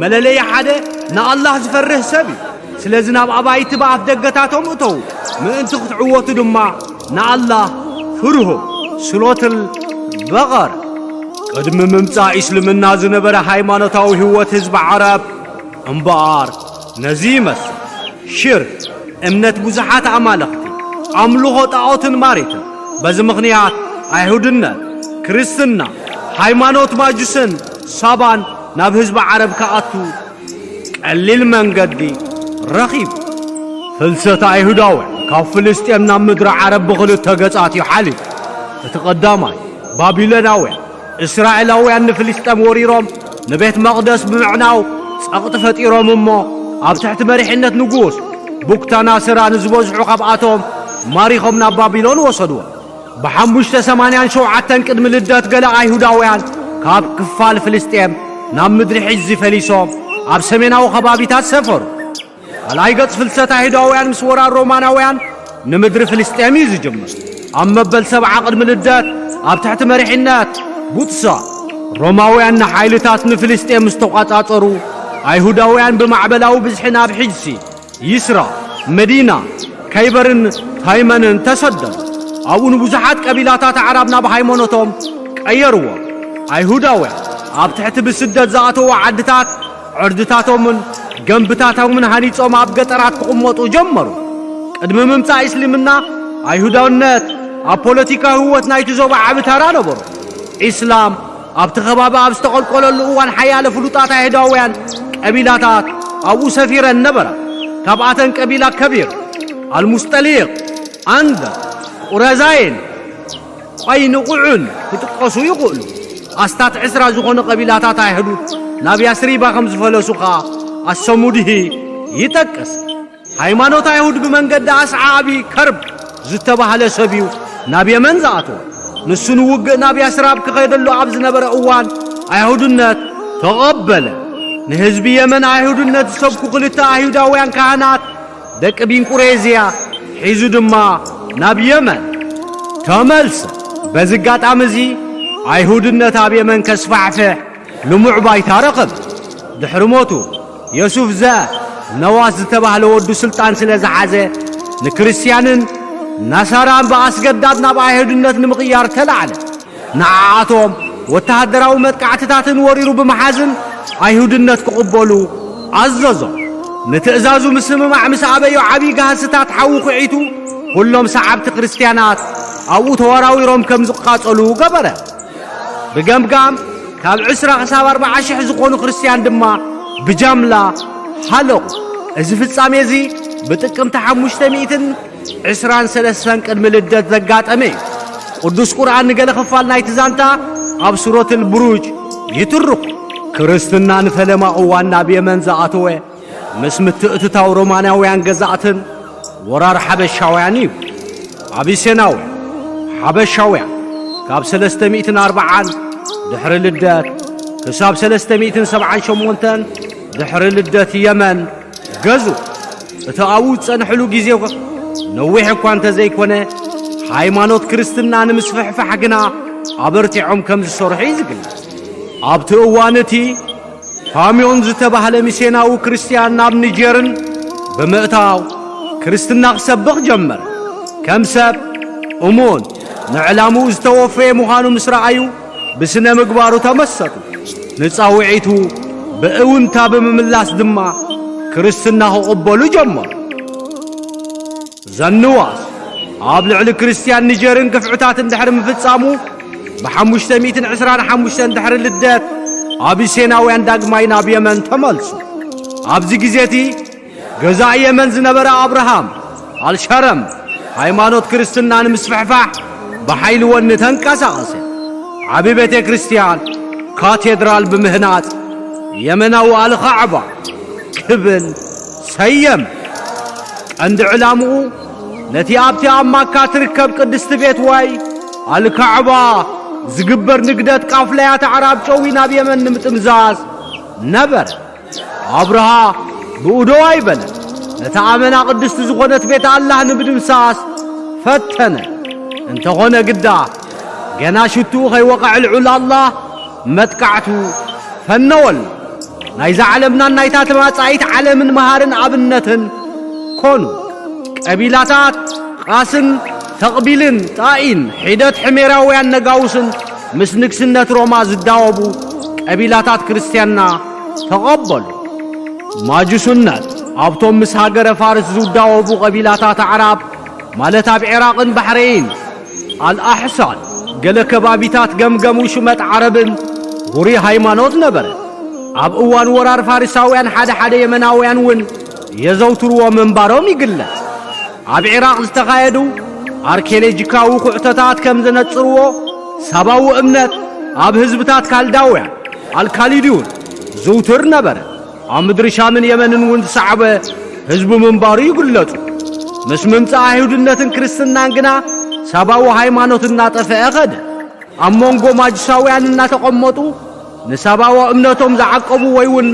መለለዪ ሓደ ንኣላህ ዝፈርህ ሰብ እዩ። ስለዚ ናብ ኣባይቲ ብኣፍ ደገታቶም እተዉ፣ ምእንቲ ክትዕወቱ ድማ ንኣላህ ፍርሁ። ሱረቱል በቐራ። ቅድሚ ምምጻእ እስልምና ዝነበረ ሃይማኖታዊ ህይወት ህዝቢ ዓረብ እምበኣር ነዚ ይመስል። ሽርክ፣ እምነት ብዙሓት ኣማልኽቲ፣ ኣምልኾ ጣዖትን ማሪትን። በዚ ምኽንያት ኣይሁድነት፣ ክርስትና፣ ሃይማኖት ማጁስን ሳባን ናብ ህዝቢ ዓረብ ክኣቱ ቀሊል መንገዲ ረኺቡ። ፍልሰት ኣይሁዳውያን ካብ ፍልስጤም ናብ ምድሪ ዓረብ ብኽልተ ገጻት እዩ ሓሊፉ። እቲ ቀዳማይ፣ ባቢሎናውያን እስራኤላውያን ንፍልስጤም ወሪሮም ንቤት መቕደስ ብምዕናው ጸቕጢ ፈጢሮም እሞ፣ ኣብ ትሕቲ መሪሕነት ንጉስ ቡክታናስራ ንዝበዝሑ ካብኣቶም ማሪኾም ናብ ባቢሎን ወሰድዎም። ብ587 ቅድሚ ልደት ገለ ኣይሁዳውያን ካብ ክፋል ፍልስጤም ናብ ምድሪ ሒዚ ፈሊሶም ኣብ ሰሜናዊ ከባቢታት ሰፈሩ። ካልኣይ ገጽ ፍልሰት ኣይሁዳውያን ምስ ወራር ሮማናውያን ንምድሪ ፍልስጤም እዩ ዝጅምር። ኣብ መበል 70 ቅድሚ ልደት ኣብ ትሕቲ መሪሕነት ቡጥሳ ሮማውያን ንሓይልታት ንፍልስጤም ምስ ተቋጻጸሩ፣ ኣይሁዳውያን ብማዕበላዊ ብዝሒ ናብ ሒድሲ፣ ይስራ፣ መዲና፣ ከይበርን ታይመንን ተሰደዱ። ኣብኡ ንብዙሓት ቀቢላታት ኣዕራብ ናብ ሃይማኖቶም ቀየርዎም። ኣይሁዳውያን ኣብ ትሕቲ ብስደት ዝኣተዉ ዓድታት፣ ዕርድታቶምን ገንብታቶምን ሃኒጾም ኣብ ገጠራት ክቕመጡ ጀመሩ። ቅድሚ ምምጻእ እስልምና፣ ኣይሁዳውነት ኣብ ፖለቲካዊ ህይወት ናይቲ ዞባ ዓቢ ተራ ነበሩ። ኢስላም ኣብቲ ከባቢ ኣብ ዝተቐልቀለሉ እዋን፣ ሓያለ ፍሉጣት ኣይሁዳውያን ቀቢላታት ኣብኡ ሰፊረን ነበራ። ካብኣተን ቀቢላ ከቢር፣ ኣልሙስጠሊቕ፣ ኣንበር፣ ቁረዛይን፣ ቆይንቑዕን ክጥቀሱ ይኽእሉ። ኣስታት ዕስራ ዝኾኑ ቀቢላታት ኣይሁድ ናብ ያስሪባ ከም ዝፈለሱ ኸኣ ኣሰሙድሂ ይጠቅስ። ሃይማኖት ኣይሁድ ብመንገዲ ኣስዓቢ ከርብ ዝተባህለ ሰብ እዩ ናብ የመን ዝኣተወ። ንሱ ንውግእ ናብ ያስራብ ክኸደሉ ኣብ ዝነበረ እዋን፣ ኣይሁድነት ተቐበለ። ንህዝቢ የመን ኣይሁድነት ዝሰብኩ ክልተ ኣይሁዳውያን ካህናት፣ ደቂ ቢንቁሬዝያ፣ ሒዙ ድማ ናብ የመን ተመልሰ። በዚ ኣጋጣሚ እዚ፣ ኣይሁድነት ኣብ የመን ከስፋሕፍሕ ልሙዕ ባይታ ረኸበ። ድሕሪ ሞቱ፣ የሱፍ ዘ ነዋስ ዝተባህለ ወዱ ስልጣን ስለ ዝሓዘ፣ ንክርስትያንን ናሳራን ብኣስገዳድ ናብ ኣይሁድነት ንምቕያር ተላዕለ። ንዓኣቶም ወተሃደራዊ መጥቃዕትታትን ወሪሩ ብምሓዝን፣ ኣይሁድነት ክቕበሉ ኣዘዞም። ንትእዛዙ ምስምማዕ ምስ ኣበዮ፣ ዓብዪ ጋህስታት ሓዊ ኲዒቱ፣ ኩሎም ሰዓብቲ ክርስትያናት ኣብኡ ተወራዊሮም ከም ዝቃጸሉ ገበረ። ብገምጋም ካብ ዕስራ ክሳብ ኣርብዓ ሽሕ ዝኾኑ ክርስትያን ድማ ብጃምላ ሃለቑ። እዚ ፍጻሜ እዚ ብጥቅምቲ ሓሙሽተ ሚእትን ዕስራን ሰለስተን ቅድሚ ልደት ዘጋጠመ እዩ። ቅዱስ ቁርኣን ንገለ ክፋል ናይቲ ዛንታ ኣብ ሱረቱል ቡሩጅ ይትርኹ። ክርስትና ንፈለማ እዋን ናብ የመን ዝኣተወ፣ ምስ ምትእትታው ሮማናውያን ገዛእትን ወራር ሓበሻውያን እዩ። ኣቢሴናውያን፣ ሓበሻውያን፣ ካብ ሰለስተ ሚእትን ኣርብዓን ድሕሪ ልደት ክሳብ ሰለስተ ሚእትን ሰብዓን ሸሞንተን ድሕሪ ልደት የመን ገዙ። እቲ ኣብኡ ዝጸንሕሉ ግዜ ነዊሕ እኳ እንተ ዘይኮነ፣ ሃይማኖት ክርስትና ንምስፍሕፋሕ ግና ኣበርቲዖም ከም ዝሰርሑ እዩ ዝግለጽ። ኣብቲ እዋን እቲ፣ ፋሚዮን ዝተባህለ ሚስዮናዊ ክርስትያን ናብ ኒጀርን ብምእታው፣ ክርስትና ክሰብኽ ጀመረ። ከም ሰብ እሙን፣ ንዕላምኡ ዝተወፈየ ምዃኑ ምስ ረኣዩ፣ ብስነ ምግባሩ ተመሰጡ። ንጻውዒቱ ብእውንታ ብምምላስ ድማ፣ ክርስትና ክቕበሉ ጀመሩ። ዘንዋስ ኣብ ልዕሊ ክርስትያን ኒጀርን ግፍዕታት እንድሕሪ ምፍጻሙ፣ ብሓሙሽተ ሚእትን ዕስራን ሓሙሽተን ድሕሪ ልደት፣ ኣቢሴናውያን ዳግማይ ናብ የመን ተመልሱ። ኣብዚ ግዜ እቲ፣ ገዛኢ የመን ዝነበረ ኣብርሃም ኣልሸረም፣ ሃይማኖት ክርስትና ንምስፍሕፋሕ ብሓይሊ ወኒ ተንቀሳቐሰ። ዓቢ ቤተ ክርስትያን፣ ካቴድራል፣ ብምህናጽ፣ የመናዊ ኣልኻዕባ ክብል ሰየመ። ቀንዲ ዕላምኡ፣ ነቲ ኣብቲ ኣብ ማካ ትርከብ ቅድስቲ ቤት ወይ ኣልካዕባ ዝግበር ንግደት ቃፍላያት ኣዕራብ ጨዊ ናብ የመን ንምጥምዛዝ ነበረ። ኣብርሃ ብኡ ደው ኣይበለን። ነታ ኣመና ቅድስቲ ዝኾነት ቤት ኣላህ ንምድምሳስ ፈተነ። እንተኾነ ግዳ፣ ገና ሽቱኡ ከይወቕዐ ልዑል ኣላህ መጥቃዕቱ ፈነወሉ። ናይዛ ዓለምናን ናይታ ተመጻኢት ዓለምን መሃርን ኣብነትን ኮኑ። ቀቢላታት ቃስን ተቕቢልን ጣኢን፣ ሒደት ሕሜራውያን ነጋውስን ምስ ንግስነት ሮማ ዝዳወቡ ቀቢላታት ክርስትያንና ተቐበሉ። ማጁስነት ኣብቶም ምስ ሃገረ ፋርስ ዝዳወቡ ቀቢላታት ኣዕራብ፣ ማለት ኣብ ዒራቕን ባሕረይን፣ ኣልኣሕሳን፣ ገለ ከባቢታት ገምገም ውሽመጥ ዓረብን ውሩይ ሃይማኖት ነበረ። ኣብ እዋን ወራር ፋሪሳውያን ሓደ ሓደ የመናውያን እውን የዘውትርዎ ምንባሮም ይግለጽ። ኣብ ዒራቕ ዝተኻየዱ ኣርኪዮሎጂካዊ ኩዕቶታት ከም ዘነጽርዎ፣ ሳባዊ እምነት ኣብ ህዝብታት ካልዳውያን፣ ኣልካሊድዩን፣ ዝውቱር ነበረ። ኣብ ምድሪ ሻምን የመንን እውን ዝሰዓበ ህዝቢ ምንባሩ ይግለጹ። ምስ ምምጻእ ኣይሁድነትን ክርስትናን ግና ሳባዊ ሃይማኖት እናጠፍአ ኸደ። ኣብ መንጎ ማጁሳውያን እናተቐመጡ ንሳባዊ እምነቶም ዝዓቀቡ ወይ እውን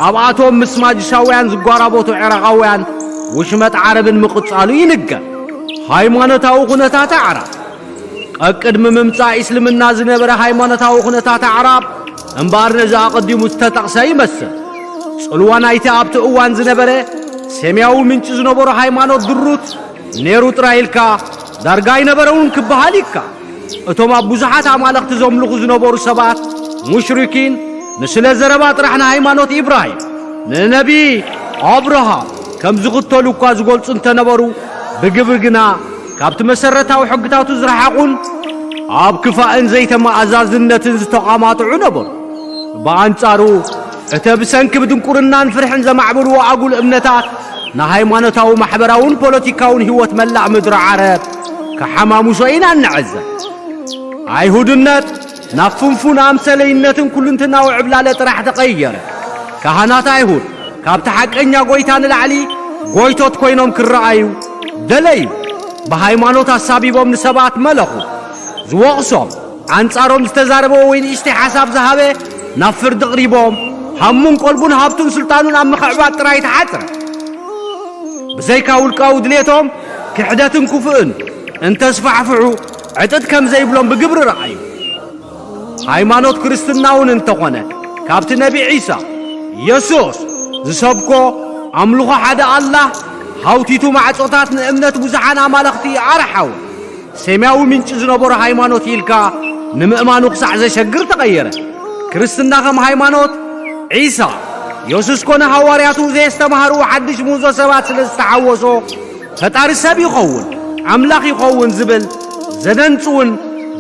ኣብኣቶም ምስ ማጁሳውያን ዝጓራበቱ ዒራቓውያን ውሽመጥ ዓረብን ምቕጻሉ ይንገር። ሃይማኖታዊ ኩነታት ኣዕራብ። ቀቅድሚ ምምጻእ ኢስልምና ዝነበረ ሃይማኖታዊ ኩነታት ኣዕራብ እምበኣር ነዚ ኣቐዲሙ ዝተጠቕሰ ይመስል። ጽልዋ ናይቲ ኣብቲ እዋን ዝነበረ ሴምያዊ ምንጪ ዝነበሮ ሃይማኖት ድሩት ነይሩ ጥራይ ኢልካ ዳርጋ ኣይነበረውን ክበሃል ይከኣል። እቶም ኣብ ብዙሓት ኣማልኽቲ ዘምልኹ ዝነበሩ ሰባት ሙሽሪኪን ንስለ ዘረባ ጥራሕ ንሃይማኖት ኢብራሂም፣ ንነቢ ኣብርሃም ከም ዝኽተሉ እኳ ዝገልጹ እንተነበሩ፣ ብግብሪ ግና ካብቲ መሰረታዊ ሕግታቱ ዝረሓቑን ኣብ ክፋእን ዘይተመኣዛዝነትን ዝተቓማጥዑ ነበሩ። ብኣንጻሩ፣ እተ ብሰንኪ ብድንቁርናን ፍርሕን ዘማዕበልዎ ኣጉል እምነታት ንሃይማኖታዊ፣ ማሕበራውን ፖለቲካውን ህይወት መላእ ምድሪ ዓረብ ክሓማሙሶ ኢና እንዕዘብ። ኣይሁድነት ናብ ፍንፉን ኣምሰለይነትን ኩልንትናዊ ዕብላለ ጥራሕ ተቐየረ። ካህናት ኣይሁድ ካብቲ ሓቀኛ ጎይታ ንላዕሊ ጎይቶት ኮይኖም ክረኣዩ ደለዩ። ብሃይማኖት ኣሳቢቦም ንሰባት መለኹ። ዝወቕሶም፣ ኣንጻሮም ዝተዛረበ ወይ ንእሽተይ ሓሳብ ዝሃበ ናብ ፍርዲ ኣቕሪቦም፣ ሃሙን ቀልቡን ሃብቱን ስልጣኑን ኣብ ምኽዕባት ጥራይ ተሓጽረ። ብዘይካ ውልቃዊ ድሌቶም ክሕደትን ክፉእን እንተስፋሕፍሑ ዕጥጥ ከም ዘይብሎም ብግብሪ ረኣዩ። ሃይማኖት ክርስትና እውን እንተኾነ፣ ካብቲ ነቢ ዒሳ፣ የሱስ፣ ዝሰብኮ ኣምልኾ ሓደ ኣላህ ሃውቲቱ ማዕጾታት ንእምነት ብዙሓን ኣማልኽቲ ኣርሓወ። ሰማያዊ ምንጪ ዝነበሮ ሃይማኖት ኢልካ ንምእማኑ ክሳዕ ዘሸግር ተቐየረ። ክርስትና ከም ሃይማኖት ዒሳ፣ የሱስ ኮነ ሃዋርያቱ ዘየስተማህርዎ ሓድሽ ምህዞ ሰባት ስለ ዝተሓወሶ፣ ፈጣሪ ሰብ ይኸውን፣ ኣምላኽ ይኸውን ዝብል ዘደንጽውን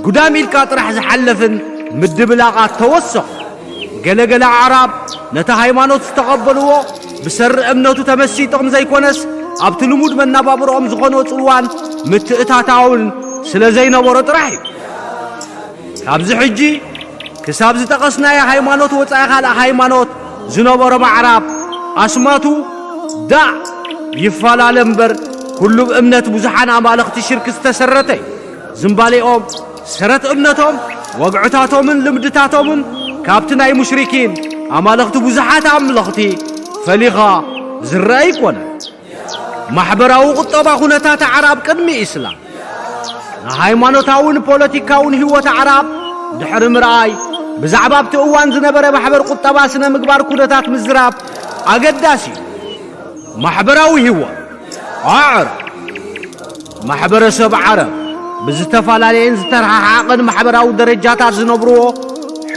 ጉዳም ኢልካ ጥራሕ ዝሓለፍን ምድብላቓት ተወሰኹ። ገለ ገለ ኣዕራብ ነቲ ሃይማኖት ዝተቐበልዎ ብሰሪ እምነቱ ተመሲጦም ዘይኮነስ፣ ኣብቲ ልሙድ መነባብሮኦም ዝኾነ ጽልዋን ምትእታታውን ስለ ዘይነበሮ ጥራሕ እዩ። ካብዚ ሕጂ ክሳብ ዝጠቐስናዮ ሃይማኖት ወጻኢ ካልእ ሃይማኖት ዝነበሮም ኣዕራብ ኣስማቱ ዳእ ይፈላለ እምበር፣ ኩሉ ብእምነት ብዙሓን ኣማልኽቲ ሽርክ ዝተሰረተ እዩ። ዝምባሌኦም፣ ሰረት እምነቶም፣ ወግዕታቶምን ልምድታቶምን ካብቲ ናይ ሙሽሪኪን ኣማልኽቲ ብዙሓት ኣምለኽቲ ፈሊኻ ዝረአ ኣይኮነን። ማሕበራዊ ቁጠባ ኩነታት ኣዕራብ ቅድሚ ኢስላም፣ ንሃይማኖታውን ፖለቲካውን ህይወት ኣዕራብ ድሕሪ ምርኣይ፣ ብዛዕባ ኣብቲ እዋን ዝነበረ ማሕበር ቁጠባ ስነ ምግባር ኩነታት ምዝራብ ኣገዳሲ እዩ። ማሕበራዊ ህይወት ኣዕራብ፣ ማሕበረሰብ ዓረብ ብዝተፈላለየን ዝተረሓሓቐን ማሕበራዊ ደረጃታት ዝነብርዎ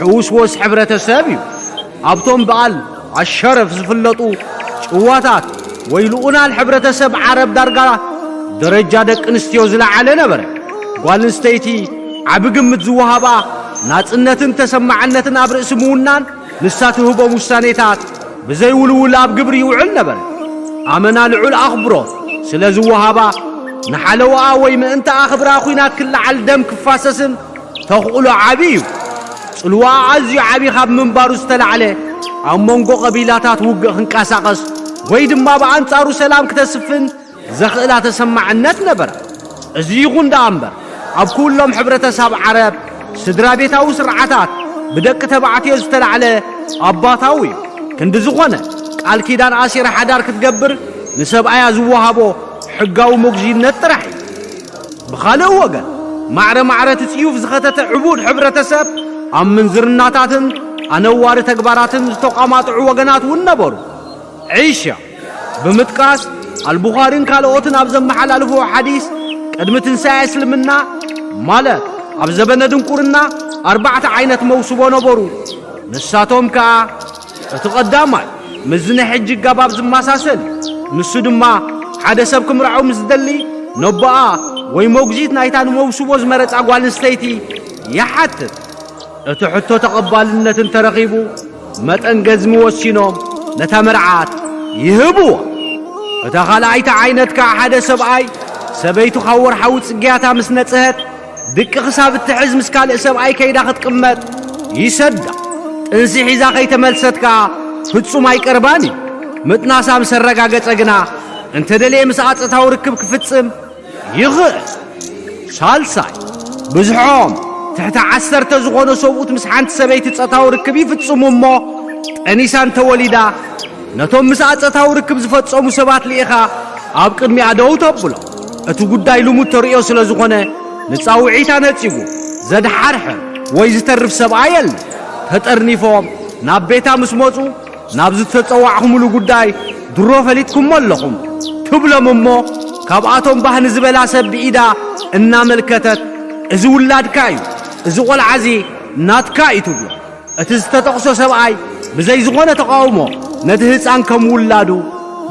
ሕውስወስ ሕብረተሰብ እዩ። ኣብቶም በዓል ኣሸረፍ ዝፍለጡ ጭዋታት ወይ ልኡናል ሕብረተሰብ ዓረብ ዳርጋ ደረጃ ደቂ ኣንስትዮ ዝለዓለ ነበረ። ጓል ኣንስተይቲ ዓቢ ግምት ዝወሃባ፣ ናጽነትን ተሰማዕነትን ኣብ ርእሲ ምውናን ንሳ ትህቦም ውሳኔታት ብዘይውልውል ኣብ ግብሪ ይውዕል ነበረ። ኣመና ልዑል ኣኽብሮት ስለ ዝወሃባ፣ ንሓለዋኣ ወይ ምእንታኣ ክብራ ኲናት ክለዓል ደም ክፋሰስን ተኽእሎ ዓቢ እዩ። ጽልዋኣ ኣዝዩ ዓቢ ካብ ምንባሩ ዝተላዕለ፣ ኣብ መንጎ ቀቢላታት ውግእ ክንቀሳቐስ ወይ ድማ ብኣንጻሩ ሰላም ክተስፍን ዘኽእላ ተሰማዕነት ነበራ። እዚ ይኹን ደኣ እምበር፣ ኣብ ኩሎም ሕብረተሰብ ዓረብ ስድራ ቤታዊ ስርዓታት ብደቂ ተባዕትዮ ዝተላዕለ ኣባታዊ እዩ። ክንዲ ዝኾነ፣ ቃል ኪዳን ኣሲራ ሓዳር ክትገብር ንሰብኣያ ዝወሃቦ ሕጋዊ መጉዝይነት ጥራሕ እዩ። ብኻልእ ወገን፣ ማዕረ ማዕረ እቲ ጽዩፍ ዝኸተተ ዕቡድ ሕብረተሰብ ኣብ ምንዝርናታትን ኣነዋሪ ተግባራትን ዝተቋማጥዑ ወገናት እውን ነበሩ። ዒሻ ብምጥቃስ፣ ኣልቡኻሪን ካልኦትን ኣብ ዘመሓላልፍዎ ሓዲስ፣ ቅድሚ ትንሳኤ እስልምና፣ ማለት ኣብ ዘበነ ድንቁርና፣ ኣርባዕተ ዓይነት መውስቦ ነበሩ። ንሳቶም ከኣ፣ እቲ ቀዳማይ፣ ምስዚ ናይ ሕጂ ኣገባብ ዝመሳሰል እዩ። ንሱ ድማ፣ ሓደ ሰብ ክምርዓው ምስ ዝደሊ፣ ነቦኣ ወይ መጉዚት ናይታ ንመውስቦ ዝመረጻ ጓል ኣንስተይቲ ይሓትት። እቲ ሕቶ ተቐባልነት እንተረኺቡ፣ መጠን ገዝሚ ወሲኖም ነታ መርዓት ይህብዎ። እታ ካልኣይቲ ዓይነት ከኣ ሓደ ሰብኣይ ሰበይቱ ካብ ወርሓዊ ጽግያታ ምስ ነጽሀት፣ ድቂ ክሳብ እትሕዝ ምስ ካልእ ሰብኣይ ከይዳ ክትቅመጥ ይሰዳ። ጥንሲ ሒዛ ከይተመልሰት ከኣ ፍጹም ኣይቀርባን እዩ። ምጥናሳ ምስ ኣረጋገጸ ግና፣ እንተደልየ ምስኣ ጾታዊ ርክብ ክፍጽም ይኽእል። ሳልሳይ፣ ብዝሖም ትሕቲ ዓሰርተ ዝኾኑ ሰብኡት ምስ ሓንቲ ሰበይቲ ጾታዊ ርክብ ይፍጽሙ እሞ፣ ጠኒሳ እንተወሊዳ፣ ነቶም ምስኣ ጾታዊ ርክብ ዝፈጸሙ ሰባት ልኢኻ ኣብ ቅድሚኣ ደው ተብሎ። እቲ ጉዳይ ልሙድ ተርእዮ ስለ ዝኾነ፣ ንጻውዒታ ነጺጉ ዘድሓርሕር ወይ ዝተርፍ ሰብኣይ የለን። ተጠርኒፎም ናብ ቤታ ምስ መጹ፣ ናብዚ ዝተጸዋዕኹምሉ ጉዳይ ድሮ ፈሊጥኩሞ ኣለኹም ትብሎም እሞ፣ ካብኣቶም ባህ ንዝበላ ሰብ ብኢዳ እናመልከተት፣ "እዚ ውላድካ እዩ፣ እዚ ቆልዓ እዚ ናትካ እዩ" ትብሎ። እቲ ዝተጠቕሶ ሰብኣይ ብዘይ ዝኾነ ተቓውሞ ነቲ ህጻን ከም ውላዱ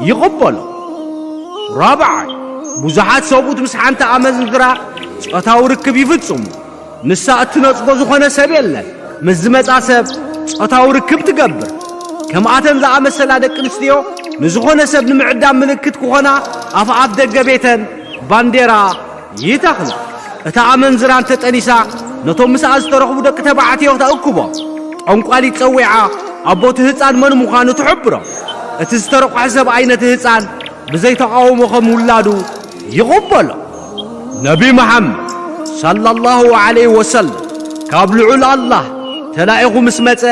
ይቕበሎ። ራብዓይ፣ ብዙሓት ሰብኡት ምስ ሓንቲ ኣመንዝራ ጾታዊ ርክብ ይፍጽሙ። ንሳ እትነጽጎ ዝኾነ ሰብ የለን። ምስ ዝመጻ ሰብ ጾታዊ ርክብ ትገብር። ከምኣተን ዝኣመሰላ ደቂ ኣንስትዮ ንዝኾነ ሰብ ንምዕዳም ምልክት ክኾና ኣፍ ኣፍ ደገ ቤተን ባንዴራ ይተኽላ። እታ ኣመንዝራ እንተጠኒሳ ነቶም ምስኣ ዝተረኽቡ ደቂ ተባዕትዮ ተእክቦም። ጠንቋሊት ጸዊዓ ኣቦ እቲ ህጻን መን ምዃኑ ትሕብሮም። እቲ ዝተረቑሐ ሰብኣይ ነቲ ህጻን ብዘይ ተቓውሞ ከም ውላዱ ይቕበሎ። ነቢ መሓመድ ሰለላሁ ዐለይሂ ወሰለም ካብ ልዑል ኣላህ ተላኢኹ ምስ መጸ፣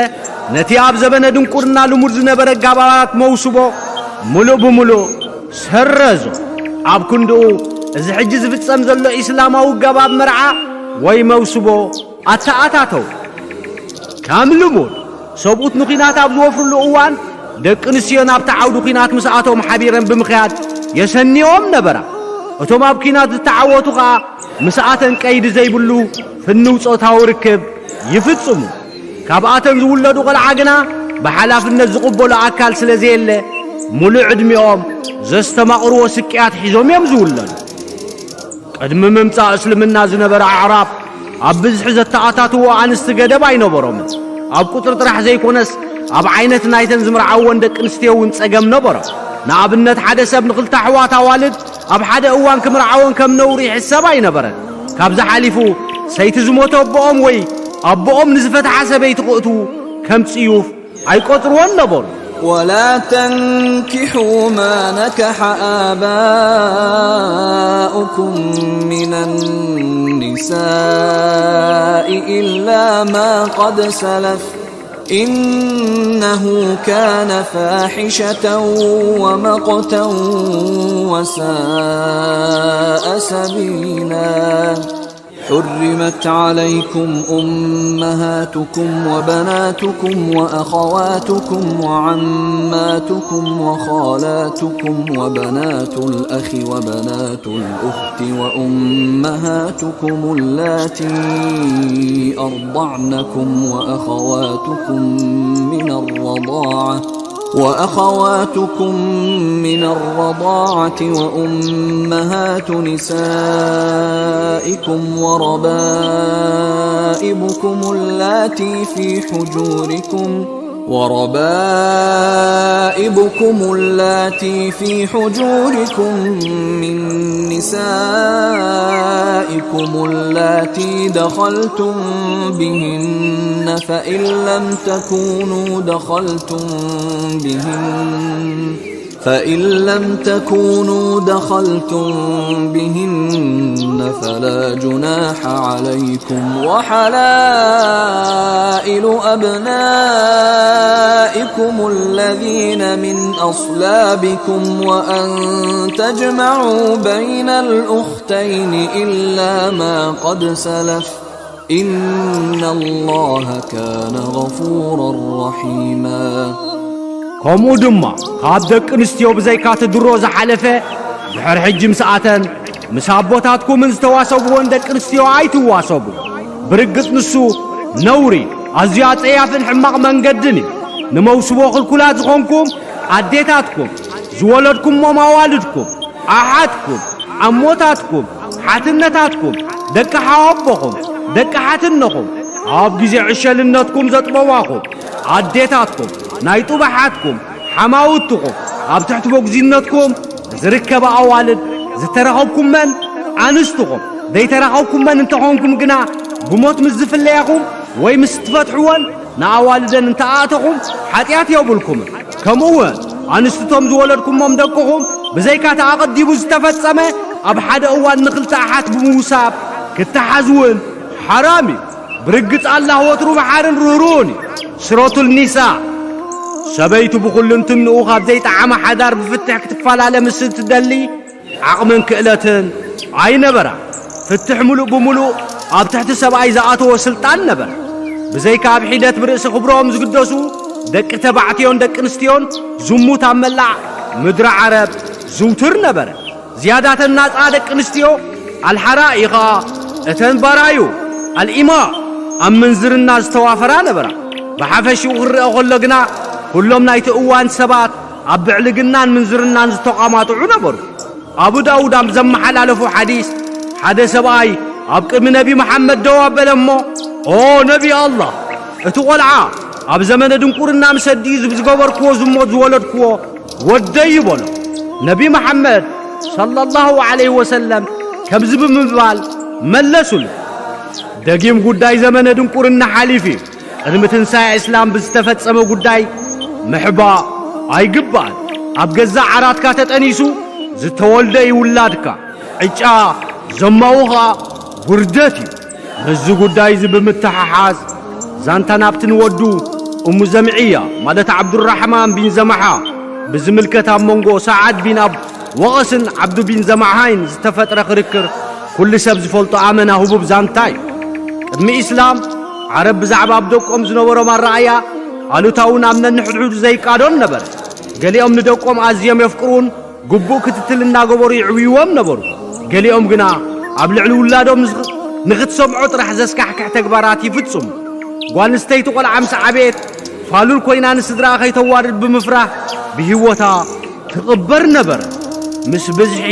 ነቲ ኣብ ዘበነ ድንቁርና ልሙድ ዝነበረ ኣገባባት መውስቦ ምሉእ ብምሉእ ሰረዞ። ኣብ ክንድኡ፣ እዚ ሕጂ ዝፍጸም ዘሎ ኢስላማዊ ኣገባብ መርዓ ወይ መውስቦ ኣተኣታተው። ከም ልሙድ፣ ሰብኡት ንኲናት ኣብ ዝወፍርሉ እዋን፣ ደቂ ኣንስትዮ ናብቲ ዓውዲ ኲናት ምስ ኣተዎም ሓቢረን ብምኽያድ የሰንዮም ነበራ። እቶም ኣብ ኲናት ዝተዓወቱ ኸኣ ምስ ኣተን ቀይዲ ዘይብሉ ፍኑው ጾታዊ ርክብ ይፍጽሙ። ካብኣተን ዝውለዱ ቖልዓ ግና ብሓላፍነት ዝቕበሎ ኣካል ስለ ዘየለ፣ ምሉእ ዕድሚኦም ዘስተማቕርዎ ስቅያት ሒዞም እዮም ዝውለዱ። ቅድሚ ምምጻእ እስልምና ዝነበረ ኣዕራብ ኣብ ብዝሒ ዘተኣታትዎ ኣንስቲ ገደብ ኣይነበሮምን። ኣብ ቁጽሪ ጥራሕ ዘይኮነስ ኣብ ዓይነት ናይተን ዝምርዓወን ደቂ ኣንስትዮ እውን ጸገም ነበሮ። ንኣብነት ሓደ ሰብ ንኽልተ ኣሕዋት ኣዋልድ ኣብ ሓደ እዋን ክምርዓወን ከም ነውሪ ይሕሰብ ኣይነበረን። ካብዚ ሓሊፉ ሰይቲ ዝሞተ ኣቦኦም ወይ ኣቦኦም ንዝፈትሓ ሰበይቲ ክእትዉ ከም ጽዩፍ ኣይቆጽርዎን ነበሩ። ولا تنكحوا ما نكح آباؤكم من النساء إلا ما قد سلف إنه كان فاحشة ومقتا وساء سبيلا. حرمت عليكم أمهاتكم وبناتكم وأخواتكم وعماتكم وخالاتكم وبنات الأخ وبنات الأخت وأمهاتكم اللاتي أرضعنكم وأخواتكم من الرضاعة وأخواتكم من الرضاعة وأمهات نسائكم وربائبكم اللاتي في حجوركم وربائبكم اللاتي في حجوركم من نسائكم اللاتي دخلتم بهن فإن لم تكونوا دخلتم بهن فإن لم تكونوا دخلتم بهن فلا جناح عليكم وحلائل أبنائكم الذين من أصلابكم وأن تجمعوا بين الأختين إلا ما قد سلف إن الله كان غفورا رحيما. ከምኡ ድማ ካብ ደቂ ኣንስትዮ ብዘይካ እቲ ድሮ ዝሓለፈ ድሕሪ ሕጂ ምስኣተን ምስ ኣቦታትኩምን ዝተዋሰብዎን ደቂ ኣንስትዮ ኣይትዋሰቡ። ብርግጽ ንሱ ነውሪ፣ ኣዝዩ ኣጸያፍን ሕማቕ መንገድን እዩ። ንመውስቦ ክልኩላት ዝኾንኩም ኣዴታትኩም፣ ዝወለድኩሞም ኣዋልድኩም፣ ኣሓትኩም፣ ኣሞታትኩም፣ ሓትነታትኩም፣ ደቂ ሓወቦኹም፣ ደቂ ሓትነኹም፣ ኣብ ግዜ ዕሸልነትኩም ዘጥበዋኹም ኣዴታትኩም፣ ናይ ጡብ ኣሓትኩም፣ ሓማውትኹም፣ ኣብ ትሕቲ መጉዚነትኩም ዝርከባ ኣዋልድ ዝተረኸብኩመን ኣንስትኹም፣ ዘይተረኸብኩመን እንተኾንኩም ግና ብሞት ምስ ዝፍለያኹም ወይ ምስ እትፈትሕወን ንኣዋልደን እንተኣእተኹም ሓጢኣት የብልኩምን። ከምኡውን ኣንስትቶም ዝወለድኩሞም ደቅኹም ብዘይካ እቲ ኣቐዲሙ ዝተፈጸመ ኣብ ሓደ እዋን ንኽልተ ኣሓት ብምውሳብ ክተሓዝ እውን ሓራም እዩ። ብርግጽ ኣላህ ወትሩ መሓርን ርህሩህን እዩ። ሱረቱል ኒሳ። ሰበይቲ ብኹልንትንኡ ካብ ዘይጠዓመ ሓዳር ብፍትሕ ክትፈላለ ምስ እትደሊ ዓቕምን ክእለትን ኣይነበራ። ፍትሕ ምሉእ ብምሉእ ኣብ ትሕቲ ሰብኣይ ዝኣተወ ስልጣን ነበረ። ብዘይካ ኣብ ሒደት ብርእሲ ክብሮም ዝግደሱ ደቂ ተባዕትዮን ደቂ ኣንስትዮን ዝሙት ኣብ መላእ ምድሪ ዓረብ ዝውትር ነበረ። ዝያዳተን ናጻ ደቂ ኣንስትዮ ኣልሓራኢ ኸኣ እተን ባራዩ ኣልኢማ ኣብ ምንዝርና ዝተዋፈራ ነበራ። ብሓፈሽኡ ክረአ ከሎ ግና፣ ኩሎም ናይቲ እዋን ሰባት ኣብ ብዕልግናን ምንዝርናን ዝተቋማጥዑ ነበሩ። ኣቡ ዳውድ ኣብ ዘመሓላለፎ ሓዲስ፣ ሓደ ሰብኣይ ኣብ ቅድሚ ነቢ መሓመድ ደው ኣበለ እሞ፣ "ኦ ነቢ ኣላህ፣ እቲ ቈልዓ ኣብ ዘመነ ድንቁርና ምስ ኣዲኡ ዝብ-፣ ዝገበርክዎ ዝሞት ዝወለድክዎ ወደይ" በሎ። ነቢ መሓመድ ሰለላሁ ዐለይሂ ወሰለም ከምዚ ብምባል መለሱሉ፣ "ደጊም ጉዳይ ዘመነ ድንቁርና ሓሊፉ እዩ። ቅድሚ ትንሳኤ እስላም ብዝተፈጸመ ጉዳይ ምሕባእ ኣይግባእን። ኣብ ገዛእ ዓራትካ ተጠኒሱ ዝተወልደ እዩ ውላድካ፣ ዕጫ ዘማኡ ኸኣ ውርደት እዩ።" ምስዚ ጉዳይ እዚ ብምትሕሓዝ፣ ዛንታ ናብቲ ንወዱ እሙ ዘምዕያ፣ ማለት ዓብዱራሕማን ቢን ዘማሓ ብዝምልከት፣ ኣብ መንጎ ሰዓድ ቢን ኣብ ወቐስን ዓብዱ ቢን ዘማሓይን ዝተፈጥረ ክርክር፣ ኩሉ ሰብ ዝፈልጦ ኣመና ህቡብ ዛንታ እዩ። ቅድሚ ኢስላም፣ ዓረብ ብዛዕባ ኣብ ደቆም ዝነበሮም ኣረኣእያ ኣሉታውን ኣብ ነንሕድሕዱ ዘይቃዶን ነበረ። ገሊኦም ንደቆም ኣዝዮም የፍቅሩን ግቡእ ክትትል እናገበሩ ይዕብይዎም ነበሩ። ገሊኦም ግና ኣብ ልዕሊ ውላዶም ንኽ-፣ ንኽትሰምዖ ጥራሕ ዘስካሕክሕ ተግባራት ይፍጽሙ። ጓል ኣንስተይቲ ቆልዓ ምስ ዓበየት ፋሉል ኮይና ንስድራኣ ከይተዋርድ ብምፍራህ ብህይወታ ትቕበር ነበረ። ምስ ብዝሒ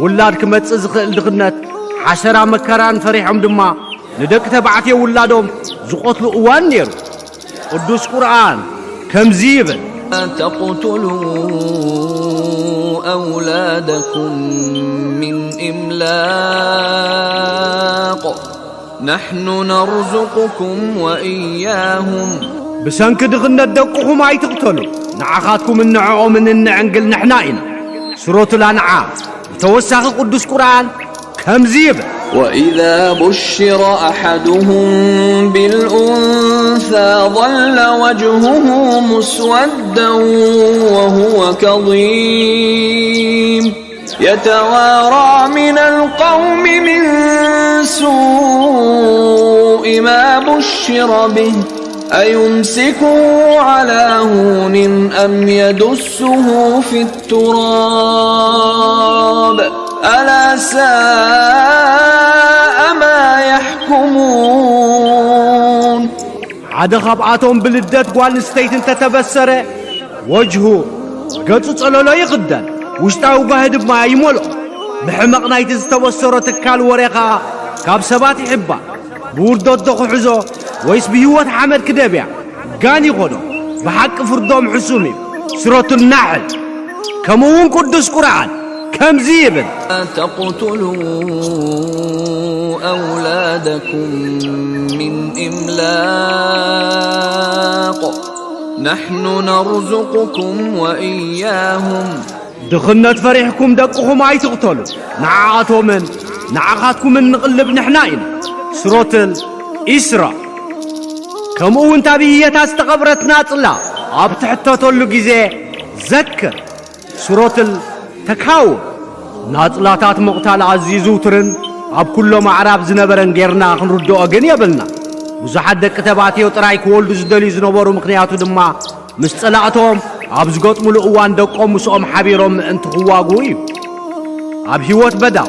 ውላድ ክመጽእ ዝኽእል ድኽነት፣ ሓሰራ መከራን ፈሪሖም ድማ ንደቂ ተባዕትዮ ውላዶም ዝቐትሉ እዋን ነይሩ። ቅዱስ ቁርኣን ከምዚ ይብል። تقتلوا أولادكم من إملاق نحن نرزقكم وإياهم. ብሰንኪ ድኽነት ደቅኹም ኣይትቕተሉ፣ ንዓኻትኩምን ንዕኦምን እንዕንግል ንሕና ኢና። ሱረቱል ኣንዓም። ብተወሳኺ ቅዱስ ቁርኣን ከምዚ ይብል። وإذا بشر أحدهم بالأنثى ظل وجهه مسودا وهو كظيم يتوارى من القوم من سوء ما بشر به أيمسكه على هون أم يدسه في التراب ألا ساء ما يحكمون. ሓደ ካብኣቶም ብልደት ጓል ኣንስተይቲ እንተተበሰረ፣ ወጅሁ፣ ገጹ ጸለሎ ይኽደን፣ ውሽጣዊ ጓሂ ድማ ይመልኦ። ብሕመቕ ናይቲ ዝተበሰሮ ትካል ወረ ኸኣ ካብ ሰባት ይሕባእ። ብውርደት ዶ ክሕዞ ወይስ ብህይወት ሓመድ ክደብያ? ጋን ይኾኖ። ብሓቂ ፍርዶም ሕሱም እዩ። ሱረቱ ናሕል። ከምኡ እውን ቅዱስ ቁርኣን ከምዚ ይብል። تقتلوا أولادكم من إملاق نحن نرزقكم وإياهم ድኽነት ፈሪሕኩም ደቅኹም ኣይትቕተሉ፣ ንዓኣቶምን ንዓኻትኩምን ንቕልብ ንሕና ኢና። ሱረቱል ኢስራ። ከምኡ እውን እታ ብህየታ ዝተቐብረት ናጽላ ኣብ ትሕተተሉ ግዜ ዘክር። ሱረቱል ተካውር። ናጽላታት ምቕታል ኣዝዩ ዝውቱርን ኣብ ኩሎም ኣዕራብ ዝነበረን ጌርና ክንርድኦ ግን የብልና። ብዙሓት ደቂ ተባዕትዮ ጥራይ ክወልዱ ዝደልዩ ዝነበሩ፣ ምኽንያቱ ድማ ምስ ጸላእቶም ኣብ ዝገጥሙሉ እዋን ደቆም ምስኦም ሓቢሮም ምእንቲ ክዋግኡ እዩ። ኣብ ህይወት በዳው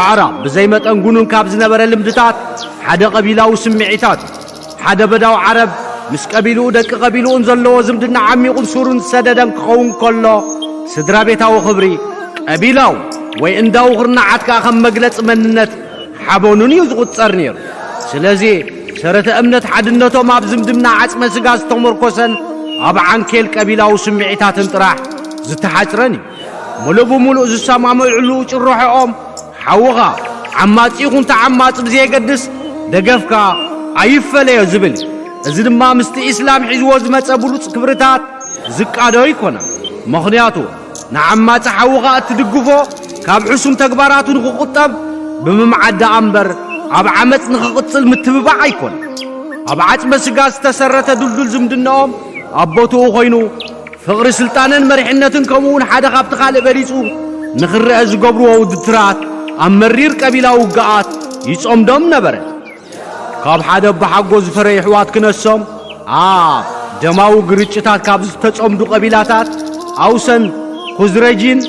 ኣዕራብ ብዘይ መጠን ጉኑን ካብ ዝነበረ ልምድታት ሓደ ቀቢላዊ ስምዒታት እዩ። ሓደ በዳው ዓረብ ምስ ቀቢልኡ፣ ደቂ ቀቢልኡን ዘለዎ ዝምድና ዓሚቑን ሱሩን ዝሰደደን ክኸውን ከሎ፣ ስድራ ቤታዊ ክብሪ፣ ቀቢላዊ ወይ እንዳዊ ኩርናዓት ከኣ ከም መግለጺ መንነት ሓበኑን እዩ ዝቑጸር ነይሩ። ስለዚ፣ ሰረተ እምነት ሓድነቶም ኣብ ዝምድና ዓጽመ ስጋ ዝተመርኮሰን ኣብ ዓንኬል ቀቢላዊ ስምዒታትን ጥራሕ ዝተሓጽረን እዩ። ምሉእ ብምሉእ ዝሰማምዕሉ ጭርሖኦም፣ "ሓውኻ ዓማጺ ይኹን ተዓማጺ ብዘየገድስ ደገፍካ ኣይፈለዮ" ዝብል እዩ። እዚ ድማ ምስቲ ኢስላም ሒዝዎ ዝመጸ ብሉጽ ክብርታት ዝቃዶ ኣይኮነን። ምኽንያቱ፣ ንዓማጺ ሓውኻ እትድግፎ ካብ ሕሱም ተግባራቱ ንኽቑጠብ ብምምዓድ ደኣ እምበር፣ ኣብ ዓመጽ ንኽቕጽል ምትብባዕ ኣይኮነን። ኣብ ዓጽመ ስጋ ዝተሰረተ ድልዱል ዝምድናኦም ኣብ ቦትኡ ኮይኑ፣ ፍቕሪ ስልጣንን መሪሕነትን ከምኡውን ሓደ ካብቲ ካልእ በሊጹ ንኽረአ ዝገብርዎ ውድድራት ኣብ መሪር ቀቢላዊ ውግኣት ይጸምዶም ነበረ። ካብ ሓደ ኣቦሓጎ ዝፈረዩ ኣሕዋት ክነሶም፣ ኣብ ደማዊ ግርጭታት ካብ ዝተጸምዱ ቀቢላታት ኣውሰን፣ ኹዝረጂን፣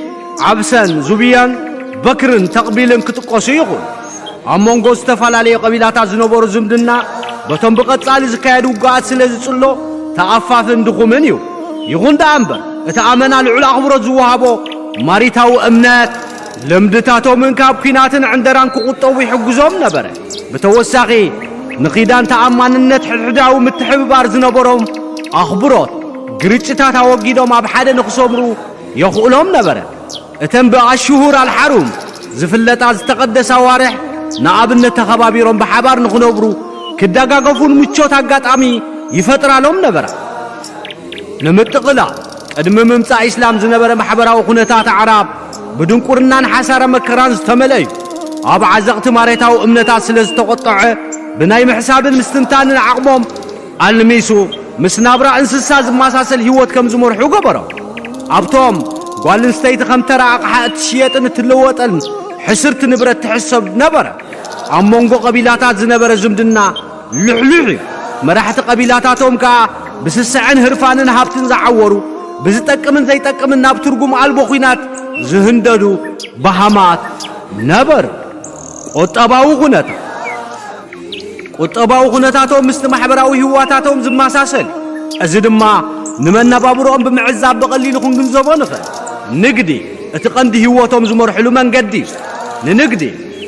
ዓብሰን፣ ዙብያን፣ በክርን ተቕቢልን ክጥቀሱ ይኽእሉ። ኣብ መንጎ ዝተፈላለዩ ቀቢላታት ዝነበሩ ዝምድና በቶም ብቐጻሊ ዝካየዱ ውግኣት ስለ ዝጽሎ ተኣፋፍን ድኹምን እዩ። ይኹን ደኣ እምበር፣ እቲ ኣመና ልዑል ኣኽብሮት ዝወሃቦ ማሪታዊ እምነት፣ ልምድታቶምን ካብ ኲናትን ዕንደራን ክቑጠቡ ይሕግዞም ነበረ። ብተወሳኺ፣ ንኺዳን ተኣማንነት ሕድሕዳዊ ምትሕብባር ዝነበሮም ኣኽብሮት፣ ግርጭታት ኣወጊዶም ኣብ ሓደ ንኽሰምሩ የኽእሎም ነበረ። እተን ብኣሽሁር ኣልሓሩም ዝፍለጣ ዝተቐደሳ ኣዋርሕ ንኣብነት ተኸባቢሮም ብሓባር ንኽነብሩ ክደጋገፉን ምቾት ኣጋጣሚ ይፈጥራሎም ነበራ። ንምጥቕላል፣ ቅድሚ ምምጻእ ኢስላም ዝነበረ ማሕበራዊ ኩነታት ኣዕራብ ብድንቁርናን ሓሳረ መከራን ዝተመልአ እዩ። ኣብ ዓዘቕቲ ማሬታዊ እምነታት ስለ ዝተቖጠዐ ብናይ ምሕሳብን ምስትንታንን ዓቕሞም ኣልሚሱ ምስ ናብራ እንስሳ ዝመሳሰል ህይወት ከም ዝመርሑ ገበሮም። ኣብቶም ጓል ኣንስተይቲ ከም ተራ ኣቕሓ እትሽየጥን እትለወጠን ሕስርቲ ንብረት ትሕሰብ ነበረ። ኣብ መንጎ ቀቢላታት ዝነበረ ዝምድና ልሕሉሕ እዩ። መራሕቲ ቀቢላታቶም ከኣ ብስስዐን ህርፋንን ሃብትን ዝዓወሩ፣ ብዝጠቅምን ዘይጠቅምን ናብ ትርጉም ኣልቦ ኲናት ዝህንደዱ በሃማት ነበሩ። ቁጠባዊ ኩነታት ቁጠባዊ ኩነታቶም ምስቲ ማሕበራዊ ህዋታቶም ዝመሳሰል፣ እዚ ድማ ንመነባብሮኦም ብምዕዛብ ብቐሊሉ ክንግንዘቦ ንኽእል። ንግዲ እቲ ቀንዲ ህይወቶም ዝመርሕሉ መንገዲ እዩ። ንንግዲ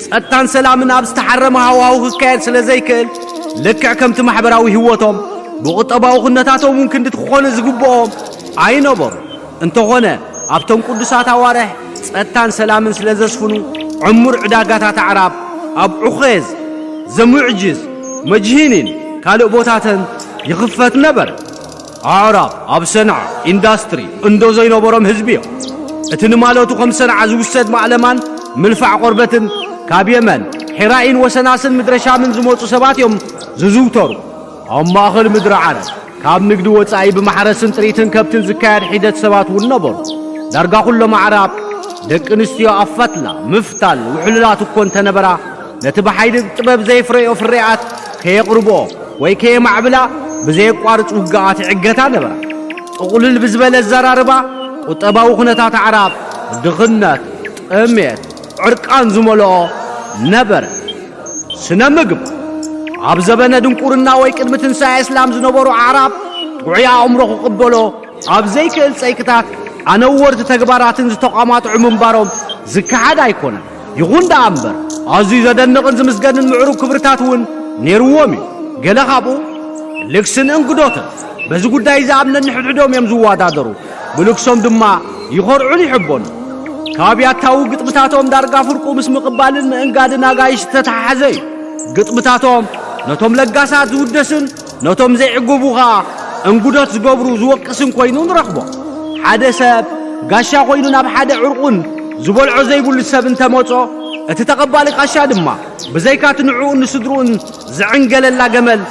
ጸጥታን ሰላምን ኣብ ዝተሓረመ ሃዋህው ክካየድ ስለ ዘይክእል፣ ልክዕ ከምቲ ማሕበራዊ ህይወቶም ብቁጠባዊ ኩነታቶም እውን ክንዲ ክኾነ ዝግብኦም ኣይነበሩ። እንተኾነ ኣብቶም ቅዱሳት ኣዋርሕ ጸጥታን ሰላምን ስለ ዘስፍኑ ዕሙር ዕዳጋታት ኣዕራብ ኣብ ዑኼዝ፣ ዘሙዕጅዝ፣ መጅሂኒን ካልእ ቦታተን ይኽፈት ነበር። ኣዕራብ ኣብ ሰንዓ ኢንዳስትሪ እንዶ ዘይነበሮም ህዝቢ እዮም። እቲ ንማለቱ ከም ሰንዓ ዝውሰድ ማእለማን ምልፋዕ ቆርበትን ካብ የመን፣ ሒራኢን ወሰናስን ምድረ ሻምን ዝመጹ ሰባት እዮም ዝዝውተሩ። ኣብ ማእኸል ምድሪ ዓረብ ካብ ንግዲ ወጻኢ ብማሕረስን ጥሪትን ከብትን ዝካየድ ሒደት ሰባት እውን ነበሩ። ዳርጋ ኩሎም ኣዕራብ ደቂ ኣንስትዮ ኣብ ፈትላ፣ ምፍታል፣ ውሕሉላት እኮ እንተነበራ፣ ነቲ ብሓይሊ ጥበብ ዘየፍረዮ ፍርያት ከየቕርብኦ ወይ ከየማዕብላ ብዘየቋርጽ ውግኣት ይዕገታ ነበራ። ጥቕልል ብዝበለ ኣዘራርባ፣ ቁጠባዊ ኩነታት ኣዕራብ ድኽነት፣ ጥሜት፣ ዕርቃን ዝመልኦ ነበረ። ስነ ምግብ ኣብ ዘበነ ድንቁርና ወይ ቅድሚ ትንሳኤ እስላም ዝነበሩ ኣዕራብ ጥዑይ ኣእምሮ ክቕበሎ ኣብ ዘይክእል ጸይቅታት ኣነወርቲ ተግባራትን ዝተቋማጥዑ ምንባሮም ዝከሓድ ኣይኮነን። ይኹን ደኣ እምበር ኣዝዩ ዘደንቕን ዝምስገንን ምዕሩግ ክብርታት እውን ነይርዎም እዩ። ገለ ካብኡ ልግስን እንግዶትን በዚ ጉዳይ እዚ ኣብ ነንሕድሕዶም እዮም ዝወዳደሩ። ብልግሶም ድማ ይኾርዑን ይሕበኑ። ካብ ያታዊ ግጥምታቶም ዳርጋ ፍርቁ ምስ ምቕባልን ምእንጋድን ኣጋይሽ ዝተተሓሓዘ እዩ። ግጥምታቶም ነቶም ለጋሳት ዝውደስን ነቶም ዘይዕግቡ ኸኣ እንጉዶት ዝገብሩ ዝወቅስን ኮይኑ ንረኽቦ። ሓደ ሰብ ጋሻ ኮይኑ ናብ ሓደ ዕርቁን ዝበልዖ ዘይብሉ ሰብ እንተመጾ፣ እቲ ተቐባሊ ቃሻ ድማ ብዘይካቲ ንዕኡን ንስድርኡን ዝዕንገለላ ገመል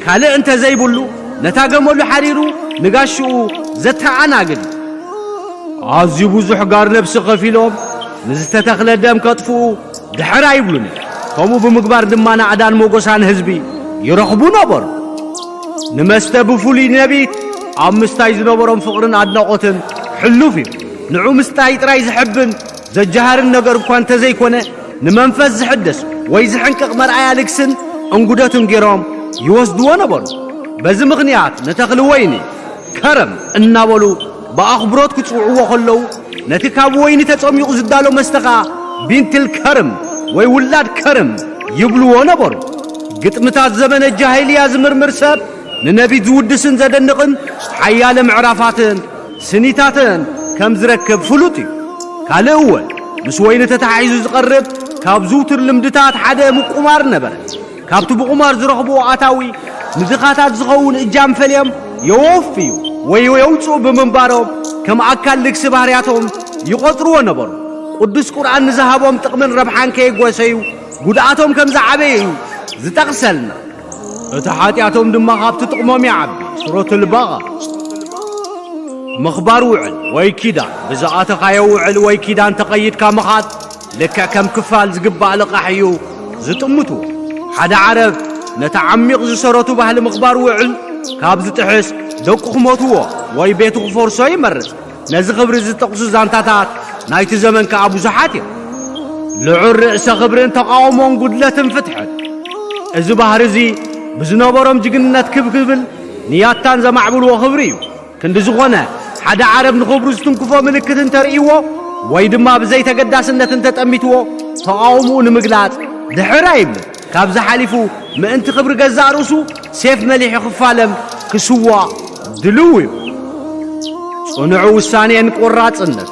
ካልእ እንተ ዘይብሉ፣ ነታ ገመሉ ሓሪሩ ንጋሽኡ ዘተኣናግድ። ኣዝዩ ብዙሕ ጋር ነብሲ ከፊሎም ንዝተተኽለ ደም ከጥፍኡ ድሕር ኣይብሉን። ከምኡ ብምግባር ድማ ናእዳን ሞጎሳን ህዝቢ ይረኽቡ ነበሩ። ንመስተ ብፍሉይ ነቢት ኣብ ምስታይ ዝነበሮም ፍቕርን ኣድናቖትን ሕሉፍ እዩ። ንዑ ምስታይ ጥራይ ዝሕብን ዘጀሃርን ነገር እኳ እንተዘይኮነ፣ ንመንፈስ ዝሕድስ ወይ ዝሕንቅቕ መርኣያ ልግስን እንጉደትን ገይሮም ይወስድዎ ነበሩ። በዚ ምኽንያት ንተኽሊ ወይኒ ከረም እናበሉ ብኣኽብሮት ክጽውዕዎ ከለዉ፣ ነቲ ካብ ወይኒ ተጸሚቑ ዝዳሎ መስተ ኸኣ ቢንትል ከርም ወይ ውላድ ከርም ይብልዎ ነበሩ። ግጥምታት ዘመነ ጃሂልያ ዝምርምር ሰብ ንነቢት ዝውድስን ዘደንቕን ሓያለ ምዕራፋትን ስኒታትን ከም ዝረክብ ፍሉጥ እዩ። ካልእ እውን ምስ ወይኒ ተተሓሒዙ ዝቐርብ ካብ ዝውቱር ልምድታት ሓደ ምቁማር ነበረ። ካብቲ ብቁማር ዝረኽብዎ ኣታዊ ንድኻታት ዝኸውን እጃም ፈልዮም የወፍዩ ወይ የውፅኡ ብምንባሮም ከም ኣካል ልግሲ ባህርያቶም ይቖፅርዎ ነበሩ። ቅዱስ ቁርኣን ንዝሃቦም ጥቕምን ረብሓን ከየጎሰዩ ጉድኣቶም ከም ዝዓበየ እዩ ዝጠቕሰልና። እቲ ሓጢኣቶም ድማ ካብቲ ጥቕሞም ይዓቢ። ሱረቱል በቐራ። ምኽባር ውዕል ወይ ኪዳን። ብዝኣተኻዮ ውዕል ወይ ኪዳን ተቐይድካ ምኻድ ልክዕ ከም ክፋል ዝግባእ ልቓሕ እዩ ዝጥምቱ። ሓደ ዓረብ ነቲ ዓሚቕ ዝሰረቱ ባህሊ ምኽባር ውዕል ካብ ዝጥሕስ ደቁ ክሞትዎ ወይ ቤቱ ክፈርሶ ይመርጽ። ነዚ ክብሪ ዝጠቕሱ ዛንታታት ናይቲ ዘመን ከኣ ብዙሓት እዮም። ልዑል ርእሰ ክብርን ተቓውሞን ጉድለትን ፍትሕን። እዚ ባህሪ እዚ ብዝነበሮም ጅግንነት ክብ ክብል ንያታን ዘማዕብልዎ ክብሪ እዩ። ክንዲ ዝኾነ፣ ሓደ ዓረብ ንኽብሩ ዝትንክፎ ምልክት እንተርእይዎ ወይ ድማ ብዘይተገዳስነት እንተጠሚትዎ፣ ተቓውምኡ ንምግላጽ ድሕር ኣይብልን። ካብዚ ሓሊፉ ምእንቲ ክብሪ ገዛእ ርእሱ ሴፍ መሊሑ ክፋለም፣ ክስዋእ ድልው እዩ። ጽኑዕ ውሳኔን ቆራጽነትን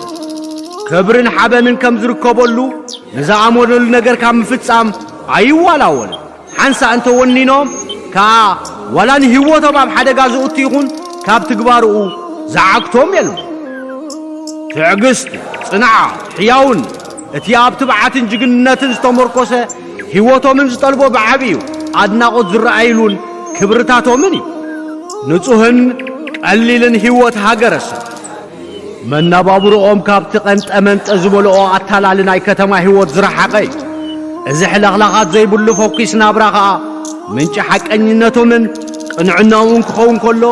ክብርን ሓበንን ከም ዝርከበሉ ንዝኣመነሉ ነገር ካብ ምፍጻም ኣይዋላወልን። ሓንሳእ እንተወኒኖም ከኣ ዋላ ንህይወቶም ኣብ ሓደጋ ዝእቱ ይኹን ካብ ትግባርኡ ዝዓግቶም የልቦ። ትዕግስቲ፣ ጽንዓት፣ ሕያውነት፣ እቲ ኣብ ትብዓትን ጅግንነትን ዝተመርኮሰ ህይወቶምን ዝጠልቦ ብዓቢኡ ኣድናቖት ዝረኣይሉን ክብርታቶምን እዩ። ንጹህን ቀሊልን ህይወት ሃገረሰብ። መነባብሮኦም ካብቲ ቀንጠ መንጠ ዝበልኦ ኣታላሊ ናይ ከተማ ህይወት ዝረሓቐ እዩ። እዚ ሕልኽላኻት ዘይብሉ ፈኲስ ናብራ ኸኣ ምንጪ ሓቀኝነቶምን ቅንዕናኦምን ክኸውን ከሎ፣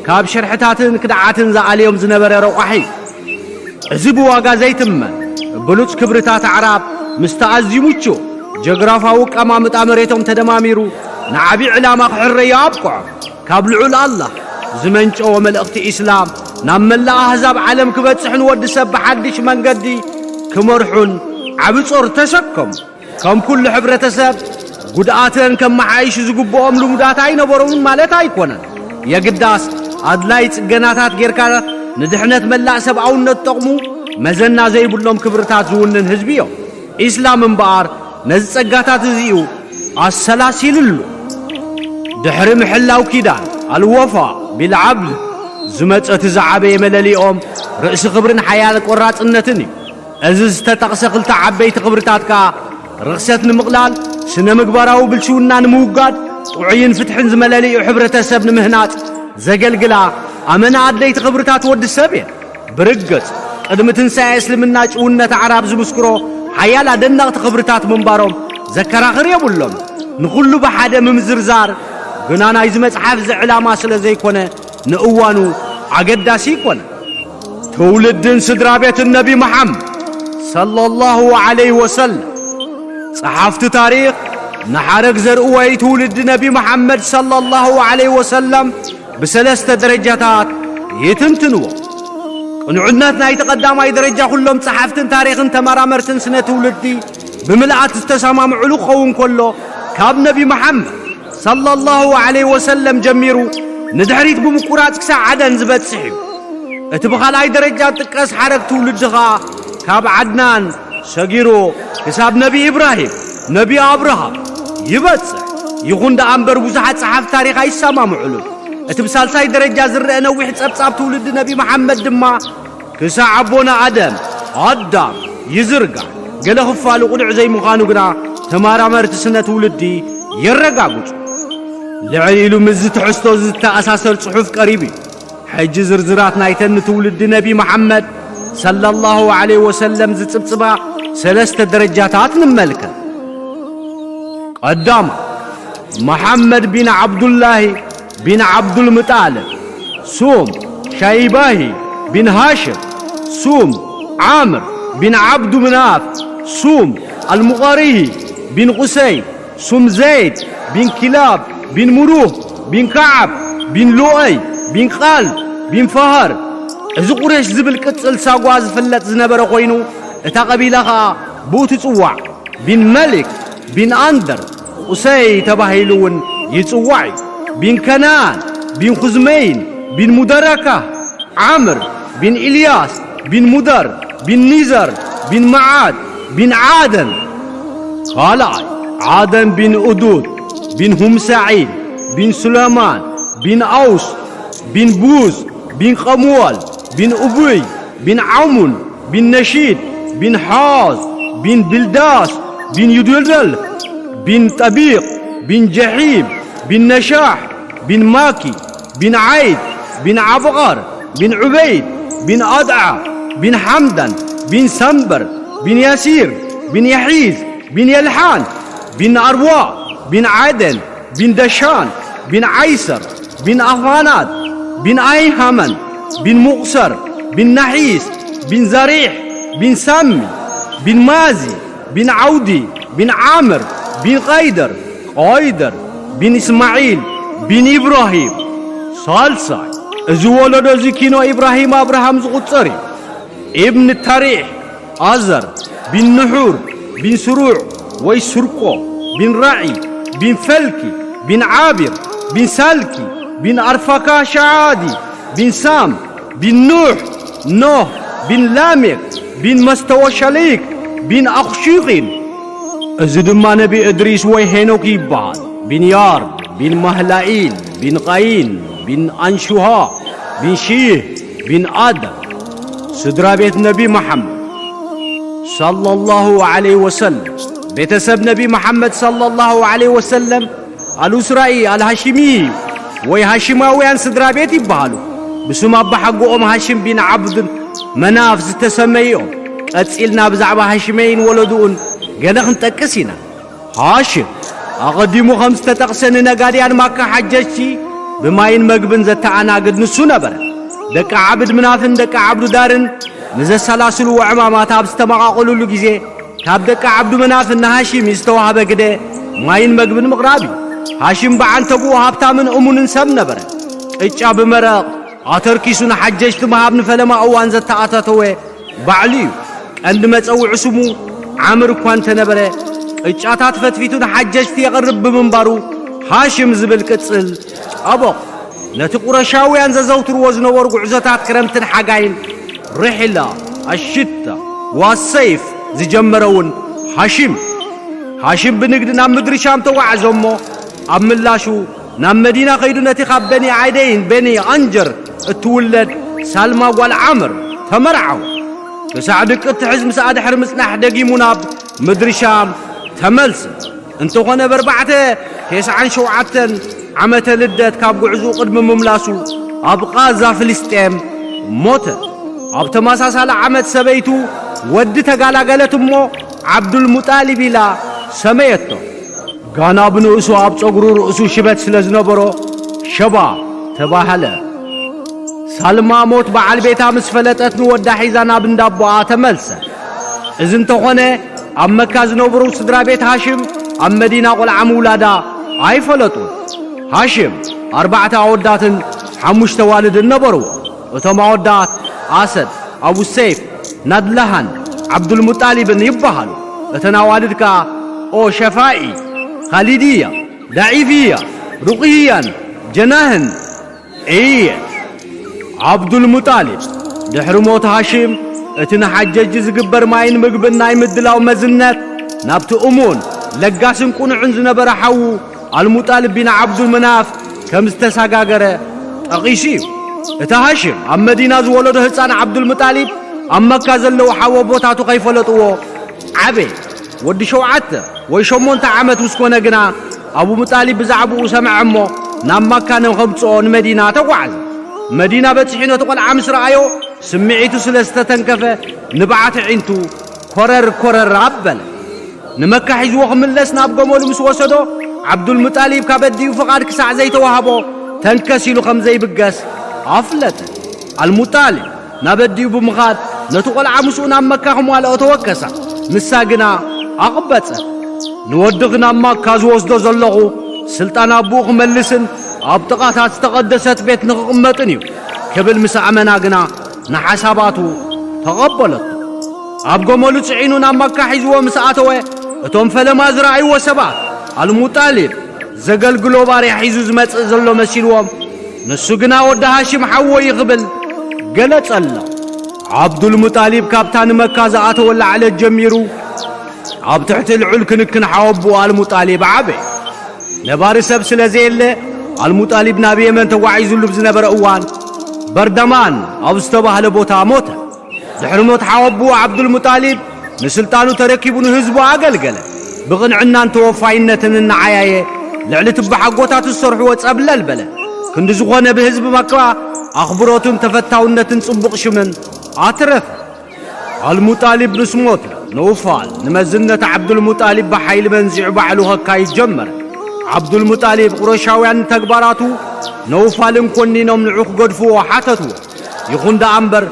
ካብ ሽርሕታትን ክድዓትን ዝኣልዮም ዝነበረ ረቋሒ እዩ። እዚ ብዋጋ ዘይትመን ብሉጽ ክብርታት ኣዕራብ ምስቲ ኣዝዩ ምቹእ ጀግራፋዊ ኣቀማምጣ መሬቶም ተደማሚሩ ንዓቢ ዕላማ ክሕረዮ ኣብቅዖም። ካብ ልዑል ኣላህ ዝመንጨወ መልእኽቲ ኢስላም ናብ መላእ ኣህዛብ ዓለም ክበጽሕን ወዲ ሰብ ብሓድሽ መንገዲ ክመርሑን ዓቢ ጾር ተሰከሙ። ከም ኩሉ ሕብረተሰብ፣ ጉድኣተን ከመሓይሹ ዝግብኦም ልሙዳት ኣይነበሮምን ማለት ኣይኮነን። የግዳስ፣ ኣድላይ ጽገናታት ጌርካ ንድሕነት መላእ ሰብኣውነት ጠቕሙ መዘና ዘይብሎም ክብርታት ዝውንን ህዝቢ እዮም። ኢስላም እምበኣር ነዚ ጸጋታት እዚኡ ኣሰላሲልሉ። ድሕሪ ምሕላው ኪዳን፣ ኣልወፋ ቢልዓብድ፣ ዝመጸ እቲ ዝዓበየ መለሊኦም ርእሲ ክብርን ሓያል ቆራጽነትን እዩ። እዚ ዝተጠቕሰ ክልተ ዓበይቲ ክብርታት ከኣ ርኽሰት ንምቕላል፣ ስነ ምግባራዊ ብልሽውና ንምውጋድ፣ ጥዑይን ፍትሕን ዝመለሊኡ ሕብረተሰብ ንምህናጽ ዘገልግላ ኣመና ኣድለይቲ ክብርታት ወዲ ሰብ እየን። ብርግጽ፣ ቅድሚ ትንሳኤ እስልምና ጭውነት ኣዕራብ ዝምስክሮ ሓያል ኣደነቕቲ ክብርታት ምንባሮም ዘከራኽር የብሎም። ንኹሉ ብሓደ ምምዝርዛር ግና ናይዚ መጽሓፍ እዚ ዕላማ ስለ ዘይኮነ ንእዋኑ ኣገዳሲ ይኮነ። ትውልድን ስድራ ቤትን ነቢ መሓመድ ሰለላሁ ዐለይሂ ወሰለም። ጸሓፍቲ ታሪኽ ንሓረግ ዘርእወይ ትውልዲ ነቢ መሓመድ ሰለላሁ ዐለይሂ ወሰለም ብሰለስተ ደረጃታት ይትንትንዎ። ቅኑዕነት ናይቲ ቀዳማይ ደረጃ ኩሎም ጸሓፍትን ታሪኽን ተመራመርትን ስነ ትውልዲ ብምልኣት ዝተሰማምዑሉ ክኸውን ከሎ፣ ካብ ነቢ መሓመድ ሰለላሁ ዐለይሂ ወሰለም ጀሚሩ ንድሕሪት ብምቁራጽ ክሳዕ ዓደን ዝበጽሕ እዩ። እቲ ብኻልኣይ ደረጃ ዝጥቀስ ሓረግ ትውልዲ ኸኣ ካብ ዓድናን ሰጊሩ ክሳብ ነቢ ኢብራሂም፣ ነቢ ኣብርሃም ይበጽሕ። ይኹን ደኣ እምበር ብዙሓት ጸሓፍቲ ታሪኽ ኣይሰማምዑሉን። እቲ ብሳልሳይ ደረጃ ዝረአ ነዊሕ ጸብጻብ ትውልዲ ነቢ መሓመድ ድማ ክሳዕ ኣቦና ኣደም፣ ኣዳም፣ ይዝርጋሕ። ገለ ክፋሉ ቅኑዕ ዘይምዃኑ ግና ተመራመርቲ ስነ ትውልዲ የረጋግጹ። ልዕል ኢሉ ምስዚ ትሕዝቶ ዝተኣሳሰር ጽሑፍ ቀሪቡ እዩ። ሕጂ ዝርዝራት ናይተን ንትውልዲ ነቢ መሓመድ ሰለላሁ ዐለይሂ ወሰለም ዝጽብጽባ ሰለስተ ደረጃታት ንመልከት። ቀዳማይ፣ መሓመድ ቢን ዓብዱላሂ ቢን ዓብዱልሙጣልብ፣ ሱም ሻይባሂ ቢን ሃሽም፣ ሱም ዓምር ቢን ዓብዱ ምናፍ፣ ሱም ኣልሙቐሪሂ ቢን ቁሰይ፣ ሱም ዘይድ ቢን ኪላብ ቢን ሙሩህ ቢን ከዓብ ቢን ሉኦይ ቢን ቃልብ ቢን ፈሃር። እዚ ቁሬሽ ዝብል ቅጽል ሳጓ ዝፍለጥ ዝነበረ ኮይኑ፣ እታ ቀቢላ ኸኣ ብኡ ትጽዋዕ። ቢን መሊክ ቢን ኣንደር ቁሰይ ተባሂሉ እውን ይጽዋዕ እዩ። ቢን ከናን ቢን ኹዝመይን ቢን ሙደረካ ዓምር ቢን ኢልያስ ቢን ሙደር ቢን ኒዘር ቢን መዓድ ቢን ዓደን። ካልኣይ፣ ዓደን ቢን ኡዱድ ቢን ሁምሳዒን ቢን ሱለማን ቢን ኣውስ ቢን ቡዝ ቢን ቀሙዋል ቢን ኡቡይ ቢን ዓሙን ቢን ነሺድ ቢን ሓዝ ቢን ቢልዳስ ቢን ዩዱደል ቢን ጠቢቕ ቢን ጀሒም ቢን ነሻሕ ቢን ማኪ ቢን ዓይድ ቢን ዓብቓር ቢን ዑበይድ ቢን ኣድዓ ቢን ሓምዳን ቢን ሰምበር ቢን ያሲር ቢን የሒዝ ቢን የልሓን ቢን ኣርዋ ቢን ዓደን ቢን ደሻን ቢን ዓይሰር ቢን ኣፋናት ቢን ኣይሃመን ቢን ሙቕሰር ቢን ናሒስ ቢን ዛሪሕ ቢን ሳሚ ቢን ማዚ ቢን ዓውዲ ቢን ዓምር ቢን ቐይደር ቐይደር ቢን እስማዒል ቢን ኢብራሂም ሳልሳይ። እዚ ወለዶ እዚ ኪኖ ኢብራሂም ኣብርሃም ዝቑጸር እዩ። ኢብን ታሪሕ ኣዘር ቢን ንሑር ቢን ስሩዕ ወይ ስርቆ ቢን ራዒ ቢን ፈልኪ ቢን ዓቢር ቢን ሳልኪ ቢን ኣርፋካ ሻዓዲ ቢን ሳም ቢን ኑሕ ኖህ ቢን ላሜክ ቢን መስተወሸሊክ ቢን ኣኽሹኺን። እዚ ድማ ነቢ እድሪስ ወይ ሄኖክ ይበሃል። ቢን ያርድ ቢን ማህላኢል ቢን ቃይን ቢን ኣንሹሃ ቢን ሺህ ቢን ኣደም። ስድራ ቤት ነቢ መሓመድ ሰለላሁ ዐለይሂ ወሰለም። ቤተሰብ ነቢ መሓመድ ሰለላሁ ዐለይሂ ወሰለም ኣልኡስራኢ ኣልሃሽሚ ወይ ሃሽማውያን ስድራ ቤት ይበሃሉ። ብስም ኣባሓጎኦም ሃሽም ቢን ዓብድ መናፍ ዝተሰመዩ እዮም። ቀጺልና ብዛዕባ ሃሽመይን ወለድኡን ገለ ክንጠቅስ ኢና። ሃሽም ኣቐዲሙ ከም ዝተጠቕሰ ንነጋድያን ማካ ሓጀጅቲ ብማይን መግብን ዘተኣናግድ ንሱ ነበረ። ደቂ ዓብድ ምናፍን ደቂ ዓብዱ ዳርን ንዘሰላስልዎ ዕማማት ኣብ ዝተመቓቐሉሉ ግዜ ካብ ደቂ ዓብዱ መናፍ ንሃሽም ዝተዋህበ ግደ ማይን መግብን ምቕራብ እዩ። ሃሽም ብዓንተብኡ ሃብታምን እሙንን ሰብ ነበረ። ቅጫ ብመረቕ ኣተርኪሱ ንሓጀጅቲ ምሃብ ንፈለማ እዋን ዘተኣታተወ ባዕሉ እዩ። ቀንዲ መጸውዒ ስሙ ዓምር እኳ እንተነበረ፣ ቅጫታት ፈትፊቱ ንሓጀጅቲ የቕርብ ብምንባሩ ሃሽም ዝብል ቅጽል ጠበቖ። ነቲ ቁረሻውያን ዘዘውትርዎ ዝነበሩ ጉዕዞታት ክረምትን ሓጋይን፣ ርሕላ፣ ኣሽታ፣ ዋሰይፍ ዝጀመረ እውን ሃሽም። ሃሽም ብንግዲ ናብ ምድሪ ሻም ተጓዓዘ እሞ፣ ኣብ ምላሹ ናብ መዲና ከይዱ ነቲ ካብ በኒ ዓይደይን በኒ ኣንጀር እትውለድ ሳልማ ጓል ዓምር ተመርዓወ። ክሳዕ ድቂ እትሕዝ ምስኣ ድሕሪ ምጽናሕ ደጊሙ ናብ ምድሪ ሻም ተመልሰ። እንተኾነ ብ ኣርባዕተ ተስዓን ሸውዓተን ዓመተ ልደት ካብ ጉዕዝኡ ቅድሚ ምምላሱ ኣብ ቓዛ ፍልስጤም ሞተ። ኣብ ተመሳሳሊ ዓመት ሰበይቱ ወዲ ተጋላገለት እሞ ዓብዱልሙጣሊብ ኢላ ሰመየቶ። ጋና ብንእሱ ኣብ ጸጉሩ ርእሱ ሽበት ስለ ዝነበሮ ሸባ ተባህለ። ሳልማ ሞት በዓል ቤታ ምስ ፈለጠት ንወዳ ሒዛ ናብ እንዳቦኣ ተመልሰ። እዚ እንተኾነ ኣብ መካ ዝነበሩ ስድራ ቤት ሃሽም ኣብ መዲና ቆልዓ ምውላዳ ኣይፈለጡን። ሃሽም ኣርባዕተ ኣወዳትን ሓሙሽተ ኣዋልድን ነበርዎ። እቶም ኣወዳት ኣሰድ፣ ኣቡ ሰይፍ፣ ናድላሃን ዓብዱልሙጣሊብን ይበሃሉ። እተን ኣዋልድ ከኣ ኦ ሸፋኢ፣ ኻሊድያ፣ ዳዒፍያ፣ ሩቕይያን ጀናህን እየ። ዓብዱልሙጣሊብ ድሕሪ ሞት ሃሽም እቲ ንሓጀጂ ዝግበር ማይን ምግብን ናይ ምድላው መዝነት ናብቲ እሙን ለጋስን ቁኑዕን ዝነበረ ሓዉ ኣልሙጣልብ ቢን ዓብዱል መናፍ ከም ዝተሰጋገረ ጠቒሱ እዩ። እቲ ሃሽም ኣብ መዲና ዝወለዶ ህጻን ዓብዱልሙጣሊብ ኣብ መካ ዘለዉ ሓወቦታቱ ከይፈለጥዎ ዓበየ። ወዲ ሸውዓተ ወይ ሸሞንተ ዓመት ምስ ኮነ ግና ኣቡ ሙጣሊብ ብዛዕባኡ ሰምዐ እሞ ናብ መካ ንኸምጽኦ ንመዲና ተጓዓዘ። መዲና በጺሑ ነቲ ቆልዓ ምስ ረኣዮ ስምዒቱ ስለ ዝተተንከፈ ንብዓት ኣዒንቱ ኮረር ኮረር ኣበለ። ንመካ ሒዝዎ ክምለስ ናብ ገመሉ ምስ ወሰዶ ዓብዱልሙጣሊብ ካብ ኣዲኡ ፍቓድ ክሳዕ ዘይተዋህቦ ተንከስ ኢሉ ከም ዘይብገስ ኣፍለጠ። ኣልሙጣሊብ ናብ ኣዲኡ ብምኻድ ነቲ ቆልዓ ምስኡ ናብ መካ ክሟልኦ ተወከሳ። ንሳ ግና ኣቕበጸት። ንወድኺ ናብ መካ ዝወስዶ ዘለኹ ስልጣን ኣቦኡ ክመልስን ኣብ ጥቓታት ዝተቐደሰት ቤት ንኽቕመጥን እዩ ክብል ምስ ኣመና ግና ንሓሳባቱ ተቐበለቶ። ኣብ ገመሉ ጽዒኑ ናብ መካ ሒዝዎ ምስ ኣተወ እቶም ፈለማ ዝረኣይዎ ሰባት ኣልሙጣሊብ ዘገልግሎ ባርያ ሒዙ ዝመጽእ ዘሎ መሲልዎም፣ ንሱ ግና ወዲ ሃሽም ሓወይ ክብል ገለጸሎም። ዓብዱልሙጣሊብ ካብታ ንመካ ዝኣተወላ ዕለት ጀሚሩ ኣብ ትሕቲ ልዑል ክንክን ሓወቦኡ ኣልሙጣሊብ ዓበየ። ነባሪ ሰብ ስለ ዘየለ ኣልሙጣሊብ ናብ የመን ተጓዒዙሉ ብዝነበረ እዋን በርደማን ኣብ ዝተባህለ ቦታ ሞተ። ድሕሪ ሞት ሓወቦኡ ዓብዱልሙጣሊብ ንስልጣኑ ተረኪቡ ንህዝቡ ኣገልገለ። ብቕንዕናን ተወፋይነትን እናዓያየ ልዕሊ ትበሓጎታቱ ዝሰርሕዎ ጸብለል በለ። ክንዲ ዝኾነ ብህዝቢ መካ ኣኽብሮትን ተፈታውነትን ጽቡቕ ሽምን ኣትረፈ። ኣልሙጣሊብ ምስ ሞተ ነውፋል ንመዝነት ዓብዱልሙጣሊብ ብሓይሊ መንዚዑ ባዕሉ ከካይድ ጀመረ። ዓብዱልሙጣሊብ ቁረሻውያን ንተግባራቱ ነውፋልን ኮኒኖም ንዑ ክገድፍዎ ሓተትዎ። ይኹን ደኣ እምበር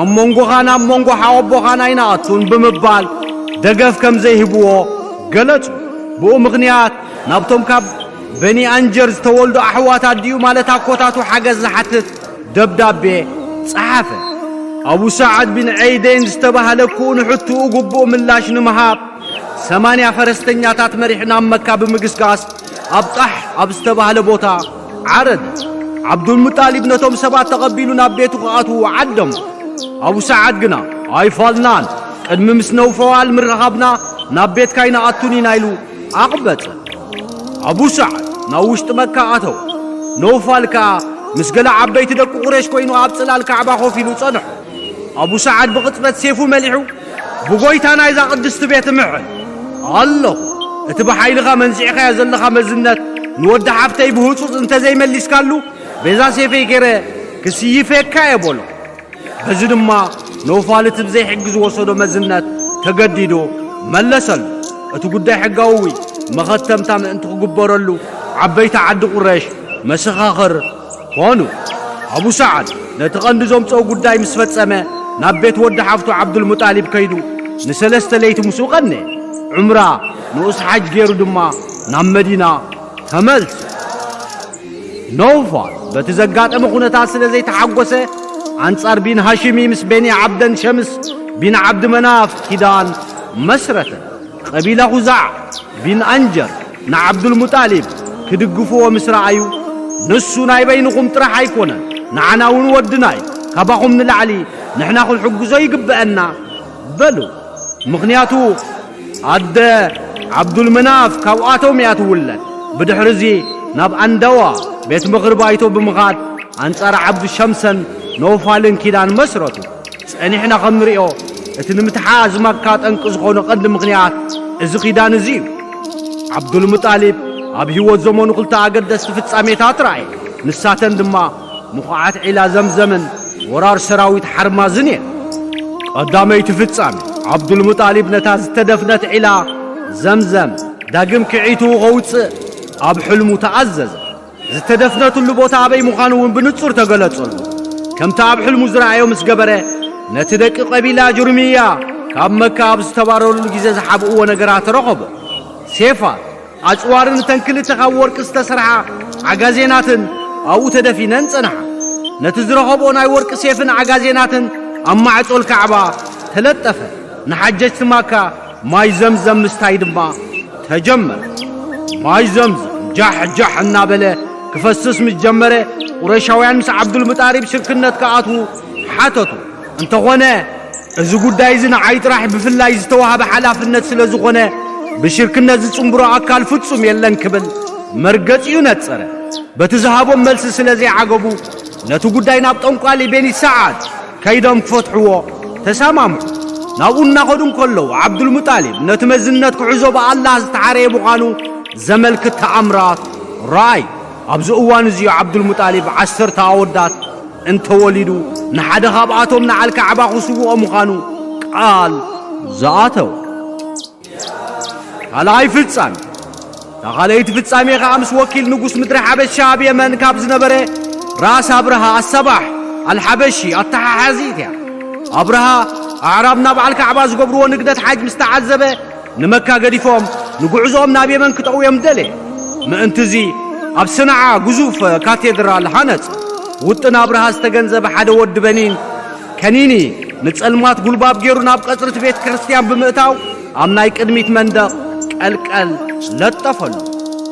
ኣብ መንጎኻን ኣብ መንጎ ሓወቦኻን ኣይንኣቱን ብምባል ደገፍ ከም ዘይህብዎ ገለጹ። ብኡ ምኽንያት ናብቶም ካብ በኒ ኣንጀር ዝተወልዱ ኣሕዋት ኣዲኡ ማለት ኣኮታቱ ሓገዝ ዝሓትት ደብዳቤ ጸሓፈ። ኣቡ ሰዓድ ቢን ዐይደይን ዝተባህለ ክኡ ንሕትኡ ግቡእ ምላሽ ንምሃብ ሰማንያ ፈረስተኛታት መሪሑ ናብ መካ ብምግስጋስ ኣብ ጣሕ ኣብ ዝተባህለ ቦታ ዓረደ። ዓብዱልሙጣሊብ ነቶም ሰባት ተቐቢሉ ናብ ቤቱ ክኣትዉ ዓደሞ። ኣቡ ሰዓድ ግና ኣይፋልናን፣ ቅድሚ ምስ ነውፈዋል ምርኻብና ናብ ቤትካ ኣይንኣቱን ኢና ኢሉ ኣቕበጸ። ኣቡ ሰዓድ ናብ ውሽጢ መካ ኣተወ። ነውፋል ከኣ ምስ ገለ ዓበይቲ ደቂ ቁሬሽ ኮይኑ ኣብ ጽላል ካዕባ ኮፍ ኢሉ ጸንሖ። ኣቡ ሰዓድ ብቕጽበት ሴፉ መሊሑ፣ "ብጎይታ ናይዛ ቅድስቲ ቤት እምሕል ኣለኹ። እቲ ብሓይልኻ መንዚዕካዮ ዘለኻ መዝነት ንወዲ ሓፍተይ ብህጹጽ እንተዘይመሊስካሉ፣ ቤዛ ሴፈይ ገይረ ክስይፈካ እየ" በሎ። በዚ ድማ ነውፋል እቲ ብዘይሕጊ ዝወሰዶ መዝነት ተገዲዱ መለሰሉ። እቲ ጉዳይ ሕጋዊ መኸተምታ ምእንቲ ክግበረሉ ዓበይቲ ዓዲ ቁረሽ መሰኻኽር ኮኑ። ኣቡ ሰዓድ ነቲ ቀንዲ ዘምጽኦ ጉዳይ ምስ ፈጸመ ናብ ቤት ወዲ ሓፍቱ ዓብዱልሙጣሊብ ከይዱ ንሰለስተ ለይቲ ምስኡ ቀነ። ዑምራ ንኡስ ሓጅ ገይሩ ድማ ናብ መዲና ተመልሰ። ነውፋል በቲ ዘጋጠመ ኩነታት ስለ ዘይተሓጎሰ፣ ኣንጻር ቢን ሃሽሚ ምስ በኒ ዓብደን ሸምስ ቢን ዓብዲ መናፍ ኪዳን መስረተ። ቀቢላ ኹዛዕ ቢን ኣንጀር ንዓብዱልሙጣሊብ ክድግፍዎ ምስ ረኣዩ፣ "ንሱ ናይ በይንኹም ጥራሕ ኣይኮነን፣ ንዓና እውን ወድና እዩ። ካባኹም ንላዕሊ ንሕና ክንሕግዞ ይግብአና" በሉ። ምኽንያቱ ኣደ ዓብዱልመናፍ ካብኣቶም እያ ትውለድ። ብድሕርዚ ናብ ኣንደዋ ቤት ምኽሪ ባይቶ ብምኻድ ኣንጻር ዓብዱ ሸምሰን ነውፋልን ኪዳን መስረቱ። ጸኒሕና ከም ንሪኦ እቲ ንምትሓዝ መካ ጠንቂ ዝኾነ ቀንዲ ምኽንያት እዚ ኪዳን እዚ እዩ። ዓብዱልሙጣሊብ ኣብ ህይወት ዘመኑ ክልተ ኣገደስቲ ፍጻሜታት ረኣየ። ንሳተን ድማ ምኹዓት ዒላ ዘምዘምን ወራር ሰራዊት ሓርማዝን እየን። ቀዳመይቲ ፍጻሜ፣ ዓብዱልሙጣሊብ ነታ ዝተደፍነት ዒላ ዘምዘም ዳግም ክዒቱ ከውጽእ ኣብ ሕልሙ ተኣዘዘ። ዝተደፍነትሉ ቦታ ኣበይ ምዃኑ እውን ብንጹር ተገለጸሉ። ከምቲ ኣብ ሕልሙ ዝረኣዮ ምስ ገበረ፣ ነቲ ደቂ ቀቢላ ጁርምያ ካብ መካ ኣብ ዝተባረሩሉ ግዜ ዝሓብእዎ ነገራት ረኸቦ። ሴፋት፣ ኣጽዋርን እተን ክልተ ካብ ወርቂ ዝተሰርሓ ዓጋዜናትን ኣብኡ ተደፊነን ጸንሓ። ነቲ ዝረኸብኦ ናይ ወርቂ ሴፍን ዓጋዜናትን ኣብ ማዕጾል ካዕባ ተለጠፈ። ንሓጀጅቲ ማካ ማይ ዘምዘም ምስታይ ድማ ተጀመረ። ማይ ዘምዘም ጃሕ ጃሕ እናበለ ክፈስስ ምስ ጀመረ፣ ቁረሻውያን ምስ ዓብዱልሙጣሊብ ሽርክነት ክኣትዉ ሓተቱ። እንተኾነ፣ እዚ ጉዳይ እዚ ንዓይ ጥራሕ ብፍላይ ዝተዋህበ ሓላፍነት ስለ ዝኾነ፣ ብሽርክነት ዝጽንብሮ ኣካል ፍጹም የለን ክብል መርገጺኡ ነጸረ። በቲ ዝሃቦም መልሲ ስለ ዘይዓገቡ፣ ነቲ ጉዳይ ናብ ጠንቋሊ ቤኒ ሰዓድ ከይዶም ክፈትሕዎ ተሰማምዑ። ናብኡ እናኸዱ እንከለዉ፣ ዓብዱልሙጣሊብ ነቲ መዝነት ክሕዞ ብኣላህ ዝተሓረየ ምዃኑ ዘመልክት ተኣምራት ረኣዩ። ኣብዚ እዋን እዚ እዩ ዓብዱልሙጣሊብ ዓሰርተ ኣወዳት እንተወሊዱ፣ ንሓደ ካብኣቶም ንዓል ካዕባ ክስውኦ ምዃኑ ቃል ዝኣተወ። ካልኣይ ፍጻሜ። እታ ካልኣይቲ ፍጻሜ ኸኣ ምስ ወኪል ንጉስ ምድሪ ሓበሻ ኣብ የመን ካብ ዝነበረ ራእሲ ኣብርሃ ኣሰባሕ ኣልሓበሺ ኣተሓሓዚት እያ። ኣብርሃ ኣዕራብ ናብ በዓል ካዕባ ዝገብርዎ ንግደት ሓጅ ምስ ተዓዘበ፣ ንመካ ገዲፎም ንጉዕዞኦም ናብ የመን ክጠውዮም ደለየ። ምእንትዚ ኣብ ሰንዓ ግዙፍ ካቴድራል ሃነጸ። ውጥን ኣብርሃ ዝተገንዘበ ሓደ ወዲ በኒን ከኒኒ ንጸልማት ጉልባብ ገይሩ ናብ ቀጽሪ እቲ ቤተ ክርስቲያን ብምእታው ኣብ ናይ ቅድሚት መንደቕ ቀልቀል ለጠፈሉ።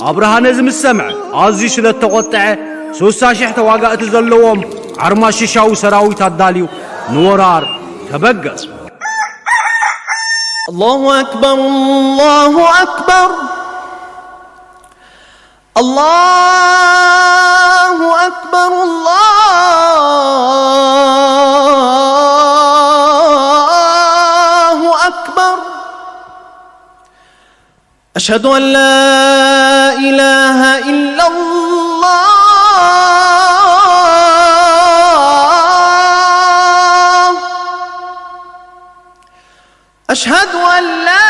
ኣብርሃ ነዚ ምስ ሰምዐ ኣዝዩ ስለ እተቖጥዐ፣ ስሳ ሽሕ ተዋጋእቲ ዘለዎም ዓርማሽሻዊ ሰራዊት ኣዳልዩ ንወራር ተበገሰ። الله أكبر، الله أكبر، الله أكبر، الله أكبر. أشهد أن لا إله إلا الله. أشهد أن لا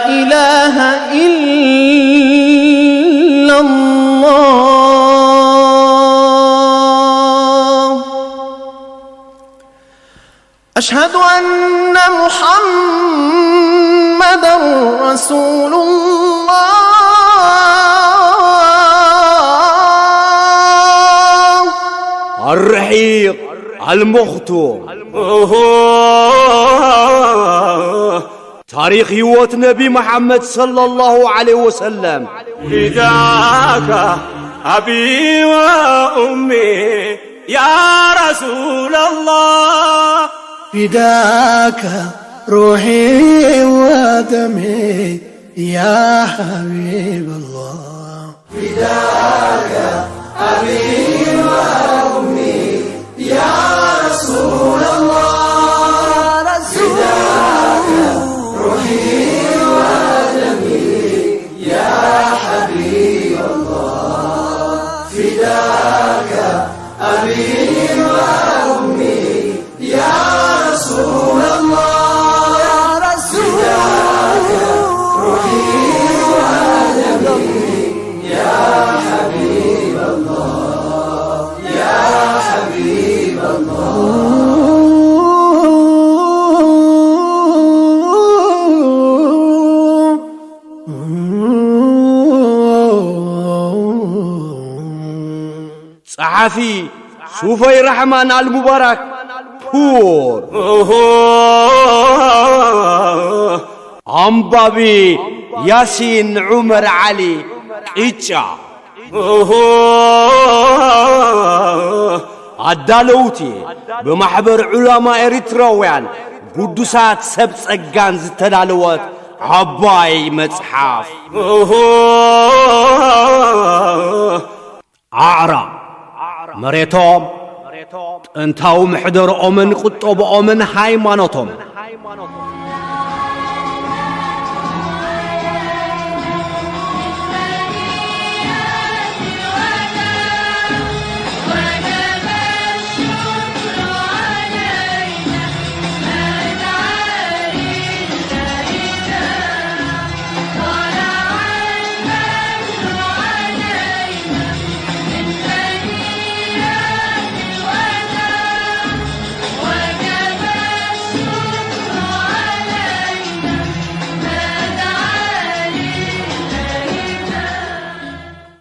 إله إلا الله. أشهد أن محمدا رسول الله. ኣልመኽቱም። ታሪኽ ህይወት ነቢ መሓመድ ሰለላሁ ዐለይሂ ወሰለም። فداك أبي وأمي يا رسول الله. فداك روحي ودمي يا حبيب الله. فداك أبي وأمي يا رسول الله. فداك روحي ودمي يا حبيب الله. فداك أبي وأمي يا رسول الله. يا رسول الله. روحي ودمي يا حبيب الله، يا حبيب الله. ጸሓፊ ሱፈይ ራሕማን ኣልሙባራክ ፑር። ኣንባቢ ያሲን ዑመር ዓሊ ቅጫ። ኣዳለውቲ ብማሕበር ዑላማ ኤሪትራውያን ግዱሳት ሰብ ጸጋን ዝተዳለወት ዓባይ መጽሓፍ። ኣዕራብ መሬቶም፣ ጥንታዊ መሕደርኦምን ቁጠብኦምን ሃይማኖቶም።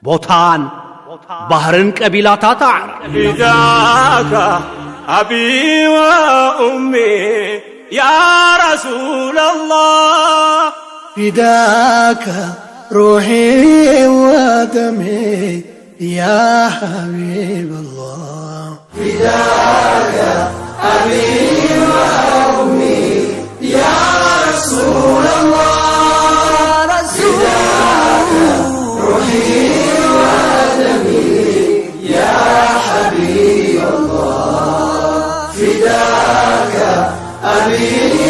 ቦታን ባህርን ቀቢላታት ኣዕራብ። فداك أبي وأمي يا رسول الله. فداك روحي ودمي يا حبيب الله. فداك أبي وأمي يا رسول الله. فداك روحي ودمي يا حبيب الله. فداك أبي